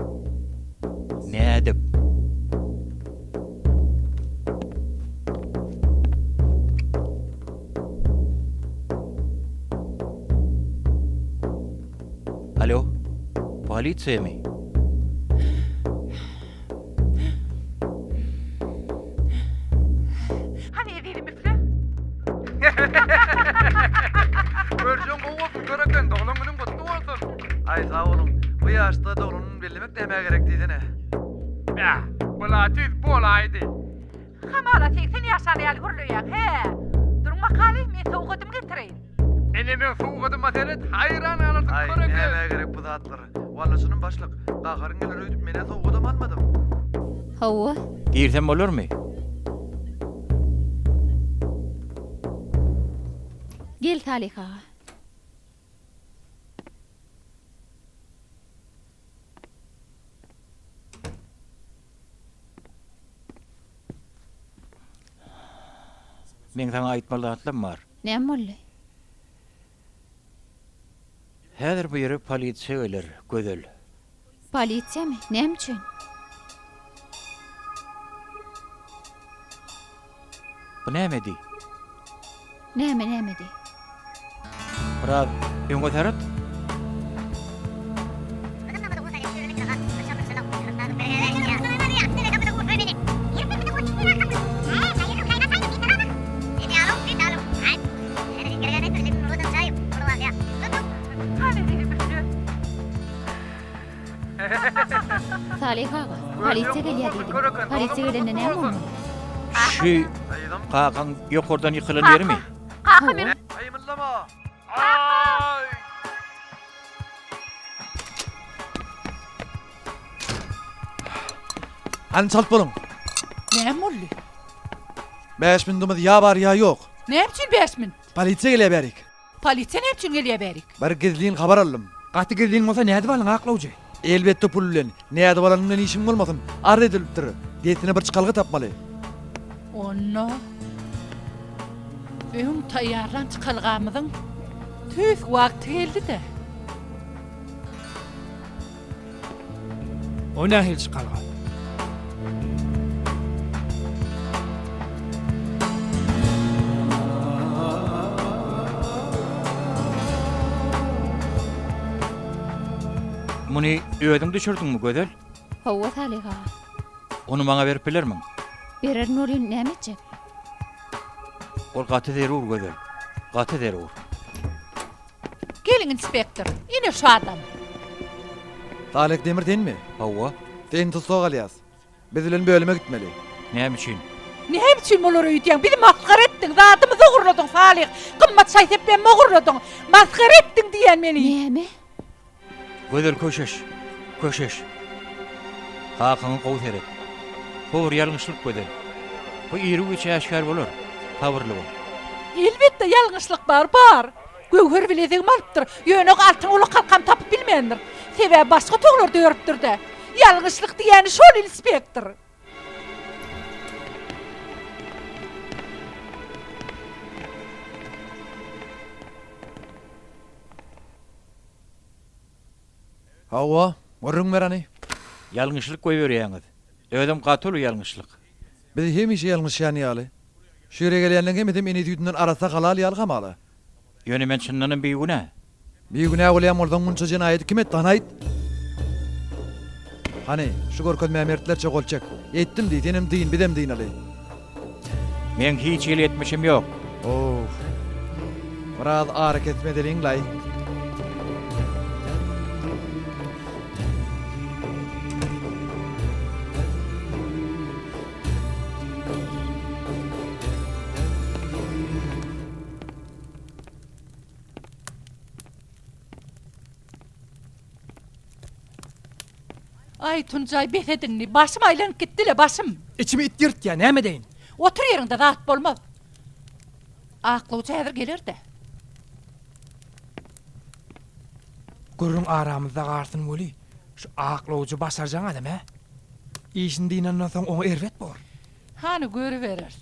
Nädip? Alo, polisiýamy? Hany ezizim üfle. Görjeň gowy bolsun köreken, doglan günüň gutly bolsun. Aý sag boluň. Bu ýaşda doglan gün bellemek nämä gerek diýsene. Bäh, bula tüýs bolaýdy. Hamala 80 ýaşan ýaly gürleýäň, hä? Duruň bakaly, men sowgadymy getireýin. Ine meň sowgadyma seret, haýran galarsyň Aý, köreke. nämä gerek bu zatlar. Walla çynym başlyk, gaharyň geler öýdüp men-ä sowgadam almadym. Hawa. Girsem bolarmy? Gel Salyh aga. Meň saňa aýtmaly zatlam bar. Näme boldy? Häzir bu ýere polisiýa geler, Gözel. Polisiýamy? Näme üçin? Bu nämedi? Näme nämedi? Biraz öňe seret. Salyh aga, polisiýa gelýär diýdiň. Polisiýa gelende näme bolmaly? Şu kakaň ýokardan ýykylan ýerimi? Kaka men Gymyldama! Aý! Hany çalt boluň. Näme boldy? Bäş minudymyz ýa bar ýa ýok. Näme üçin bäş minut? Polisiýa gelýär bärik. Polisiýa näme üçin gelýär bärik? Bir gizlin habar aldym. Gaty gizlin bolsa nädip aldyň aklawjy? Elbetde pul bilen. Nädip alanyň bilen işiň bolmasyn. Arz edilipdir. Dessine bir çykalga tapmaly. Onda öň taýýarlan çykalgamyzyň tüýs wagty geldi-dä. O nähili çykalga? Muny özüň düşürdiňmi, Gözel? Hawa, Salyh aga. Ony maňa berip bilermiň? Bererin welin näme etjek? Ol gaty zerur, Gözel. Gaty zerur. Geliň inspektor, ine şu adam. Salyh Demir senmi? Hawa. Seni tussag alýas. Biz bilen bölüme gitmeli. Näme üçin? Näme üçin bolar öýdýäň? Bizi masgara etdiň, zadymyzy ogurladyň Salyh. Gymmat şaý-seplerimi ogurladyň. Masgara etdiň diýýän meni. Näme? Gözel köşeş, köşeş. Kakaňa gowy seret. Bu bir ýalňyşlyk Gözel. Bu iru-giç äşgär bolar. Sabyrly bol. Elbetde ýalňyşlyk bar, bar. Göwher bilezigimi alypdyr. Ýöne altyn gulakhalkamy tapyp bilmändir. Sebäbi başga otaglarda ýörüpdir-dä. Ýalňyşlyk diýýäni şol inspektor. Hawa, gürrüň ber hany. Ýalňyşlyk goýberýäňiz. Özem gaty uly ýalňyşlyk. Biz hemişe ýalňyşýan ýaly. Şu ýere gelýänleň hemmesem ene süýdünden arassa halal ýaly hamala. Ýöne men çyndanam bigünä. Bigünä bolýan bolsaň munça jenaýaty kim etdi hany aýt. Hany, şu görkezmä mertlerçe gol çek. Etdim diý, senem dyn, bizem dynaly. Meň hiç hili etmişim ýok. Owf. Biraz arakesme edeliň-laý. Aý, Tunjaý, bes et indi. Başym aýlanyp gitdi-le, başym. Içimi it ýyrtýar, näme edeýin? Otur ýeriňde, zat bolmaz. Aklawçy häzir geler-dä. Gürrüň aramyzda galsyn weli, şu aklawjy başarjaň adam, hä? Işini dynandan soň oňa erbet bor. Hany, görübereris.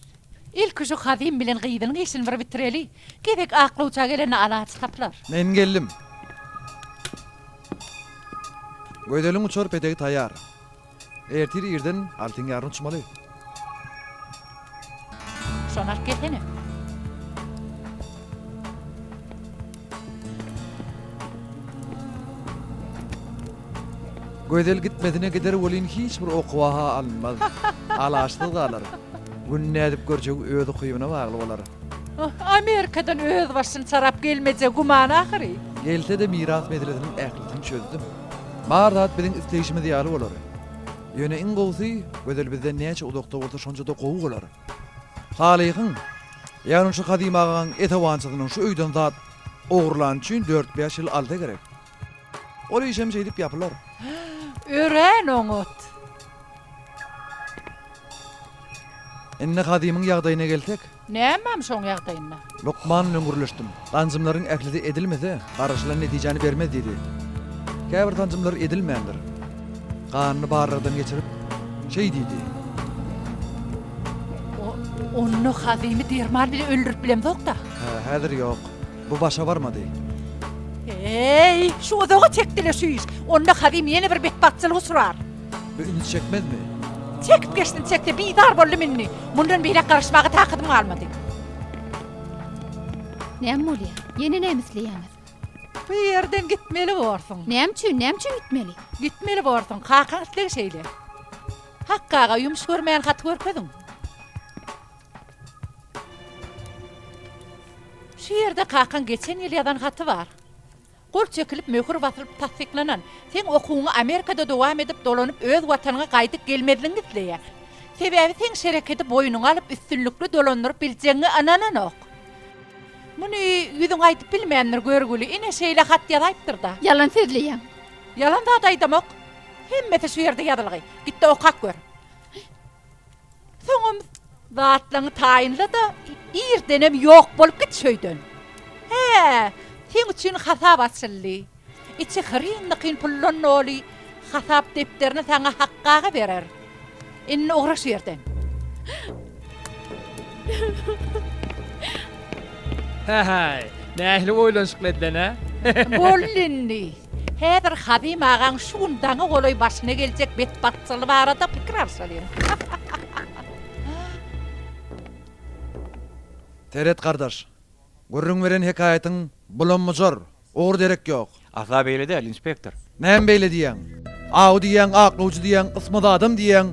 Ilki şu Hazym bilen gyzynyň işini bir bitireli. Gezek aklawça gelende alaç tapylar. Men geldim. Gözeliň uçar petegi taýýar. Ertir irden altyň ýaryna uçmaly. Şony alyp gelsene. Gözel gitmesine gider welin hiç bir okuwa-ha alynmaz. Alaçsyz galar. Gün nädip görjegi öz ukybyna bagly bolar. Amerikadan öz başyny çarap gelmejegi güman ahyry. Gelse-de miras meselesiniň ählisini çözdüm. Bar zat biziň isleýşimiz ýaly bolar. Ýöne iň gowusy, Gözel bizden näçe uzakda bolsa şonça-da gowy bolar. Salyhyň, ýagny şu Kazym agaň esewançysynyň şu öýden zat ogurlany üçin dört-bäş ýyl alsa gerek. Ol işem şeýdip ýapylar. Örän oňat. Indi Kazymyň ýagdaýyna gelsek. Nämem şoň ýagdaýynda? Lukman bilen gürleşdim. Sanjymlaryň ählisi edilmese, garaşylan netijäni bermez diýdi. Käbir sanjymlar edilmändir. Ganyny barlagdan geçirip, şeý diýdi. Onda Hazymy derman bilen öldürip bilemzok-da? Hä, häzir ýok. Bu başa barmady. Eý, şu uzaga çekdi-le şu iş. Onda Hazym ýene bir betbagtçylyga uçrar. Bu üns çekmezmi? Çekip geçsin çekse, bizar boldum indi. Mundan beýläk garaşmaga takatym galmady. Näme bolýar? Ýene näme isleýäňiz? Bu ýerden gitmeli borsuň. Näme üçin? Näme üçin gitmeli? Gitmeli borsuň. Kakaň islegi şeýle. Hakky aga, ýumuş görmeýän haty görkeziň. Şu ýerde kakaň geçen ýyl ýazan haty bar. Gol çekilip, möhür basylyp tassyklanan. Seň okuwyňy Amerikada dowam edip, dolanyp öz watanyňa gaýdyp gelmezligiňi isleýär. Sebäbi seň şereketi boýnuňa alyp üstünlikli dolandyryp biljegiňe ynananok. Muny ýüzüňe aýdyp bilmändir görgüli, ine şeýle hat ýazaýypdyr-da. Ýalan sözleýäň. Ýalan zat aýdamok. Hemmesi şu ýerde ýazylgy. Git-de okap gör. Soňam zatlaňy taýynla-da, irdenem ýok bolup git şu öýden. Hä, seň üçin hasap açyldy. Içi hyryn-dykyn puldan doly hasap depderini saňa Hakgy aga berer. Indi ugra şu ýerden. Hä-häý, nähili oýlanyşykly edilen-ä? Boldy indi. Häzir Hazym agaň şu gün daňa golaý başyna geljek betbagtçylygy barada pikir alşalyň. Seret gardaş, gürrüň beren hekaýatyň bulam-bujar, ugur-derek ýok. Asla beýle däl, inspektor. Näme beýle diýýäň? Aw diýýäň, aklawjy diýýäň, ysmaz adam diýýäň,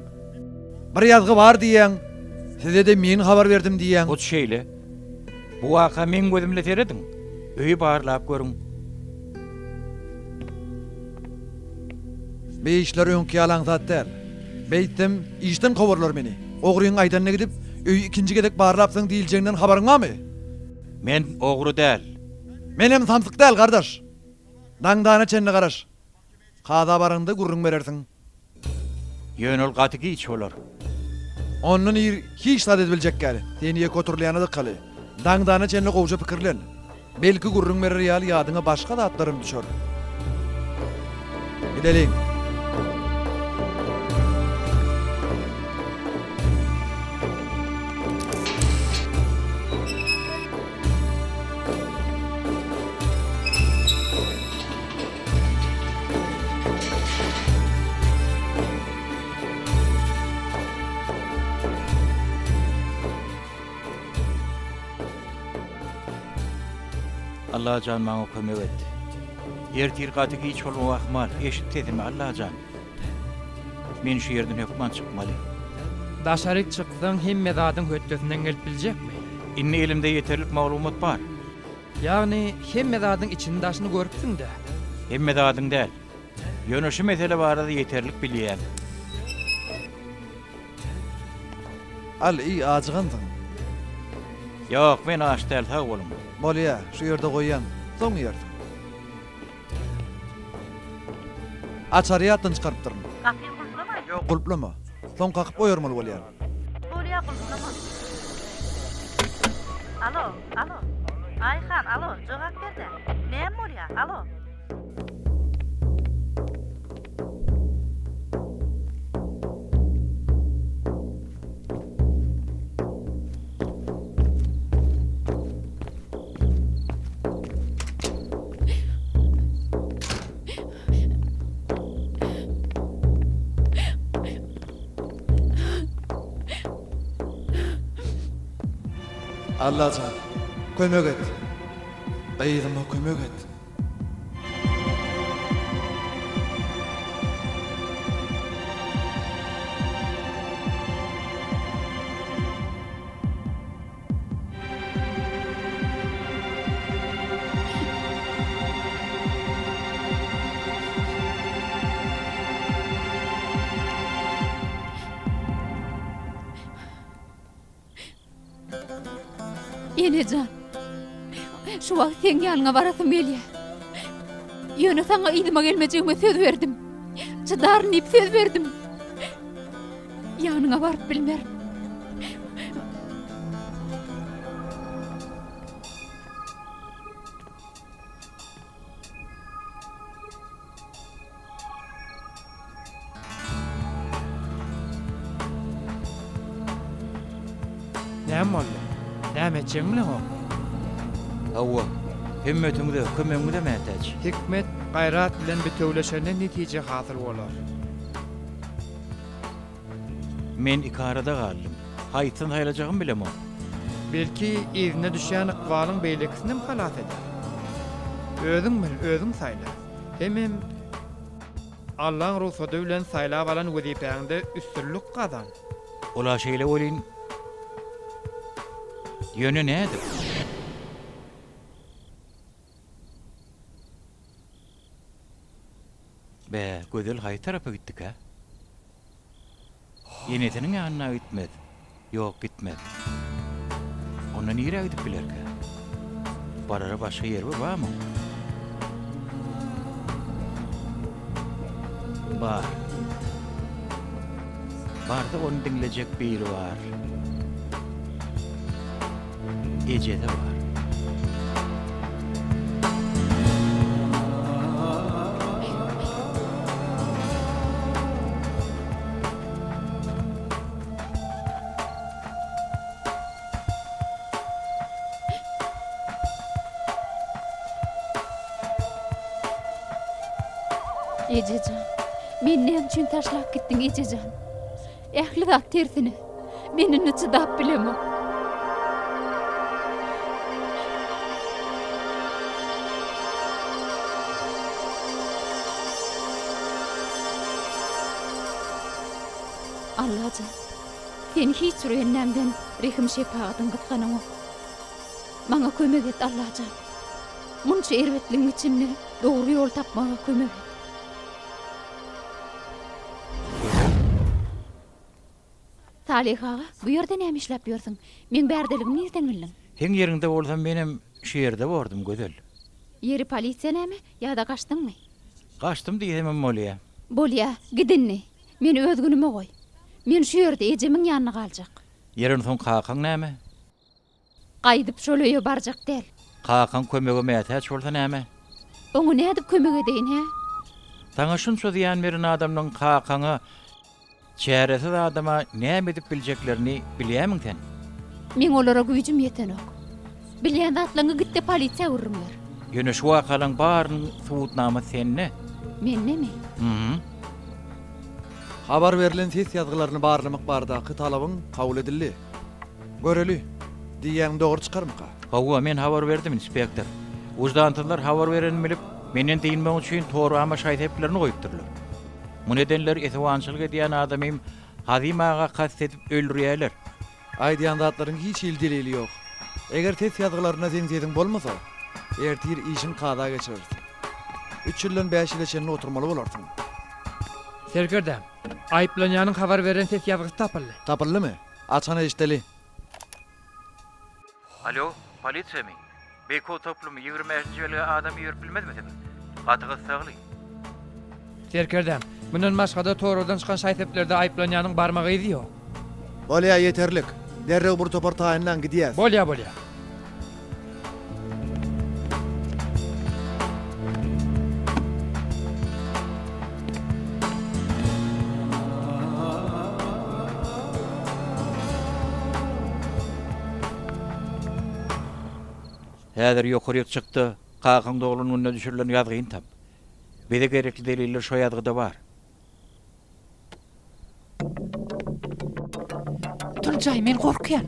bir ýazgy bar diýýäň, size-de men habar berdim diýýäň. Hut şeýle. Bu waka meň gözümle serediň. Öýi barlap görüň. Bu işler öňki ýaly aňsat däl. Beýtsem, işden kowarlar meni. Ogryň aýdanyna gidip, öýi ikinji gezek barlapsyň diýiljeginden habaryň barmy? Men ogry däl. Menem samsyk däl, gardaş. Daňdana çenli garaş. Kaza baraňda gürrüň berersiň. Ýöne ol gaty giç bolar. Ondan ir hiç zat edibiljek däl. Seni ýeke oturylýana dykaly. Daňdana çenli gowja pikirlen. Belki gürrüň berer ýaly ýadyňa başga zatlaram düşer. Gideliň. Allajan maňa kömek et. Ertir gaty giç bolmagy ahmal. Eşit sesimi Allajan. Men şu ýerden hökman çykmaly. Daşaryk çyksaň hemme zadyň hötdesinden gelip biljekmi? Indi elimde ýeterlik maglumat bar. Ýagny hemme zadyň içini-daşyny görüpsiň-dä? Hemme zadyň däl. Ýöne şu mesele barada ýeterlik bilýän. Al, iý, ajygansyň. Ýok, men aç däl, sag boluň. Bolýa, şu ýerde goýýan, soň iýersiň. Açary ýatdan çykarypdyryn. Ýok, gulplama. Soň kakyp oýarmaly bolýar. Bolýa, gulplama. Alo, alo. Aýhan, alo, jogap ber-dä. Näme bolýa? Alo. Allajan, kömek et. Gyzyma kömek et. Enejan, şu wagt seň ýanyňa barasym gelýär. Ýöne saňa yzyma gelmejegime söz berdim. Çydaryn diýip söz berdim. Ýanyňa baryp bilmerin. Näme boldy? Näme etjegiňi bileňokmy? Hawa, hümmetiňize, kömegiňize mätäç. Hikmet gaýrat bilen bitewleşende netije hasyl bolar. Men ikarada galdym. Haýsyny saýlajagymy bilemok. Belki, yzyna düşýän ykbalyň beýlekisinem halas eder. Özüň bil, özüň saýla. Hemem Allaň rugsady bilen saýlap alan wezipäňde üstünlik gazan. Ol-a şeýle welin, ýöne nädip? Bä, Gözel haýsy tarapa gitdikä? Enesiniň ýanyna gitmez. Ýok, gitmez. Onda nirä gidip bilerkä? Barara başga ýeri bir barmy? Bar. Barsa ony diňlejek biri bar. Ejesi bar. Ejejan, meni näme üçin taşlap gitdiň ejejan? Ähli zat tersine. Men indi çydap bilemok. Allajan, sen hiç bir bendäňden rehim-şepagatyňy gysganaňok. Maňa kömek et, Allajan. Munça erbetligiň içinde dogry ýol tapmaga kömek et. Salyh aga, bu ýerde näme işläp ýörsüň? Meň bärdeligimi nirden bildiň? Seň ýeriňde bolsam menem şu ýerde bordum, Gözel. Ýeri polisiýa näme? Ýa-da gaçdyňmy? Gaçdym diýsemem bolýa. Bolýa, git indi. Meni öz günüme goý. Men şu ýerde ejemiň ýanynda galjak. Ýeri onsoň kakaň näme? Gaýdyp şol öýe barjak däl. Kakaň kömege mätäç bolsa näme? Oňa nädip kömek edeýin, hä? Saňa şunça zyýan beren adamlaň kakaňa, çäresiz adama näme edip biljeklerini bilýämiň sen? Meň olara güýjüm ýetenok. Bilýän zatlaňy git-de polisiýa gürrüň ber. Ýöne şu wakalaň barynyň subutnamasy sende. Mendemi? Hü-hü. Habar berlen ses ýazgylaryny barlamak baradaky talabyň kabul edildi. Göreli, diýýäniň dogry çykarmyka? Hawa, men habar berdim, inspektor. Wyždansyzlar habar berenimi bilip, menden dynmak üçin torbama şaý-seplerini goýupdyrlar. Muny edenler esewançylyk edýän adamym Hazym aga kast edip öldürýärler. Aýdýan zatlaryň hiç hili delili ýok. Eger ses ýazgylarynda seň sesiň bolmasa, ertir işiň kaza geçireris. Üç ýyldan bäş ýyla çenli oturmaly bolarsyň. Serkerdäm, aýyplanýanyň habar beren ses ýazgysy tapyldy. Tapyldymy? Açan eşdeli. Alo, polisiýamy? Beýkow toplumy, 25-nji belgä adam iberip bilmezmisiňiz? Gaty gyssagly. Serkerdäm, mundan başga-da torbadan çykan şaý-seplerde aýyplanýanyň barmak yzy ýok. Bolýa, ýeterlik. Derrew bir topar taýynlaň, gidýäs. Bolýa, bolýa. Häzir ýokaryk çyk-da, kakaň doglan gününe düşürilen ýazgyny tap. Bize gerekli deliller şo ýazgyda bar. Tunjaý, men gorkýan.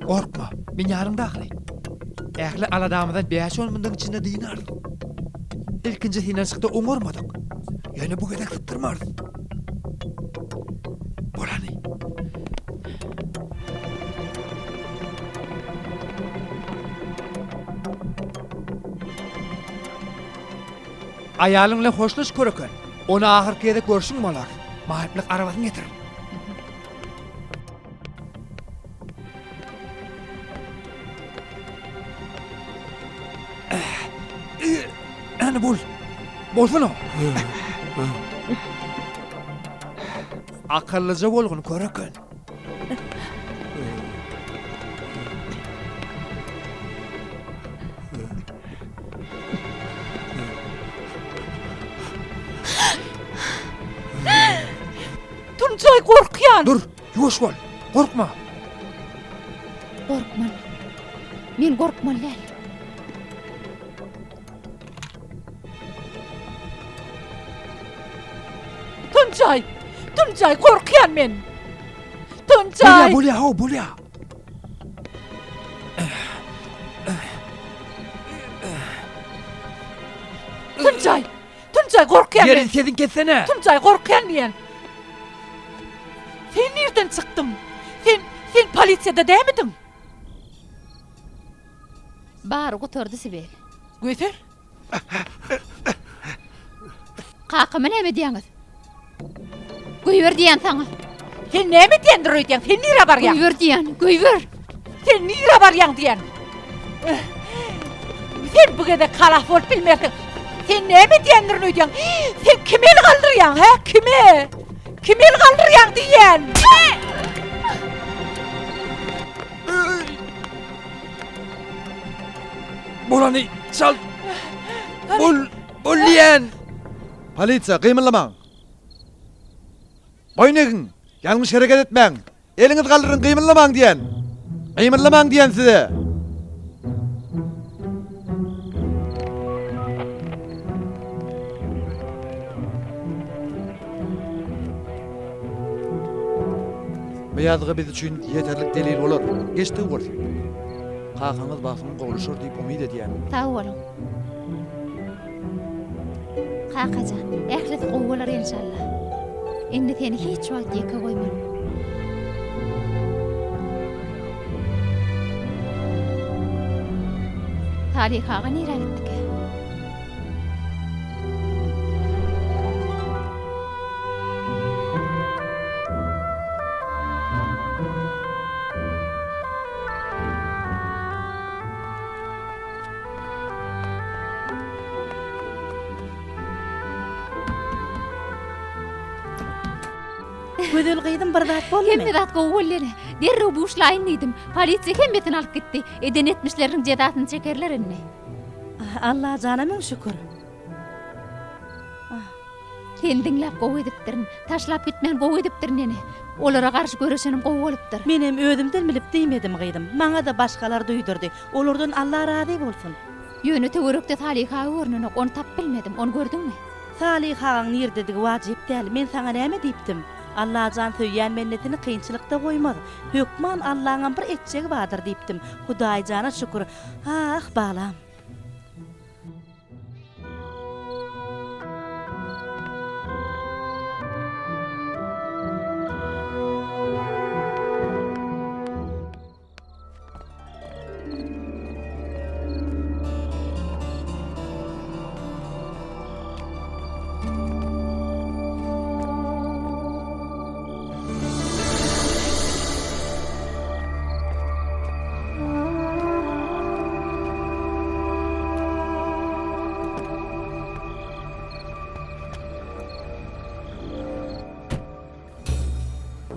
Gorkma, men ýanyňda ahyry. Ähli aladamyzdan bäş-on minutiň içinde dynarys. Ilkinji synanyşykda oňarmadyk. Ýöne bu gezek sypdyrmarys. Bolany. Aýalyň bilen hoşlaş köreken. Ony ahyrky gezek görşüň bolar. Maýyplyk arabasyny getir. Hany bol. Bolsana. Akyllyja bolgun köreken. Tunjaý gorkýan. Dur, ýuwaş bol. Gorkma. Gorkmaly. Men gorkmaly däl. Tunjaý! Tunjaý, gorkýan men. Tunjaý! Bolýa, bolýa, haw, bolýa. Tunjaý! Tunjaý, gorkýan men. Ýeri sesiň kessene. Tunjaý, gorkýan diýen. Sen nirden çykdyň? Sen, sen polisiýada dämidiň? Bary gutardy Sibel. Gözel. Kakama näme edýäňiz? Goýber diýýän saňa. Sen näme edýändir öýdýäň? Sen nirä barýaň? Goýber diýýän, goýber. Sen nirä barýaň diýýän. Sen bu gezek halas bolup bilmersiň. Sen näme edýändirin öýdýäň? Sen kime el galdyrýaň, hä? Kime? Kime el galdyrýaň diýýän? Bolany çalt. Bol, bol diýen. Polisiýa, gymyldamaň. Boýun egiň, ýalňyş hereket etmäň. Eliňizi galdyryň, gymyldamaň diýen. Gymyldamaň diýen size. Bu ýazgy biz üçin ýeterlik delil bolar. Geçdigi bolsun. Kakaňyz basym gowlaşar diýip umyt edýän. Sag boluň. Kakajan, ählisi gowy bolar enşalla. Indi seni hiç wagt ýeke goýman. Salyh aga nirä gitdikä? Gözel gyzym bir zat boldumy? Hemme zat gowy boldy ene. Derrew buşlaýyn diýdim. Polisiýa hemmesini alyp gitdi. Eden etmişleriniň jezasyny çekerler indi. Allajana müň şükür. Seni diňläp gowy edipdirin. Taşlap gitmän gowy edipdirin ene. Olara garşy göreşenim gowy bolupdyr. Menem özümden bilip diýmedim gyzym. Maňa-da başgalar duýdurdy. Olardan Alla razy bolsun. Ýöne töwerekde Salyh aga görnenok. Ony tapyp bilmedim. Ony gördüňmi? Salyh agaň nirdedigi wajyp däl. Men saňa näme diýipdim? Allajan söýýän bendesini kynçylykda goýmaz. Hökman Allaňam bir etjegi bardyr diýipdim. Hudaýjana şükür. Ah, balam.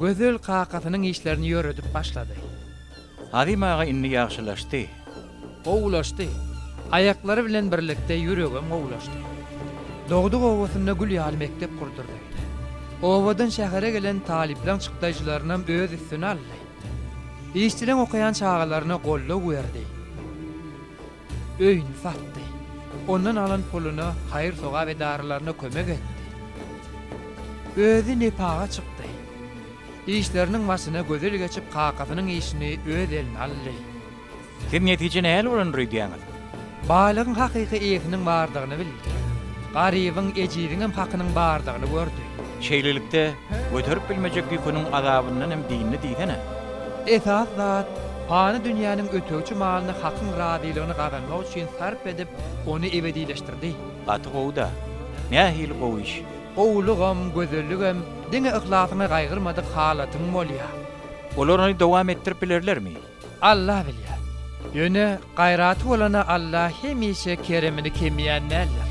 Gözel kakasynyň işlerini ýöredip başlady. Azym aga indi ýagşylaşdy. Gowulaşdy. Aýaklary bilen birlikde ýüregem gowulaşdy. Dogduk obasynda gül ýaly mekdep gurdurdy. Obadan şähere gelen talyplaň çykdaýjylarynam öz üstüne aldy. Işçileň okaýan çagalaryna goldaw berdi. Öýüni satdy. Ondan alan puluna haýyr-sogap edaralaryna kömek etdi. Özi nepaga çykdy. Işleriniň başyna Gözel geçip kakasynyň işini öz eline aldy. Siz netije nähili bolandyr öýdýäňiz? Baýlygyň hakyky eýesiniň bardygyny bildi. Garybyň, ejiziňem hakynyň bardygyny gördi. Şeýlelikde, göterip bilmejek ýüküniň azabyndan hem dyndy diýsene. Esasy zat, pany dünýäniň ötegçi malyny Hakyň razylygyny gazanmak üçin sarp edip, ony ebedileşdirdi. Gaty gowy-da. Nähili gowy iş. Gowulygam, gözelligem diňe yhlasyňy gaýgyrmadyk halatyň bolýar. Olar ony dowam etdirip bilerlermi? Alla bilýär. Ýöne gaýraty bolana Alla hemişe keremini kemýän däldir.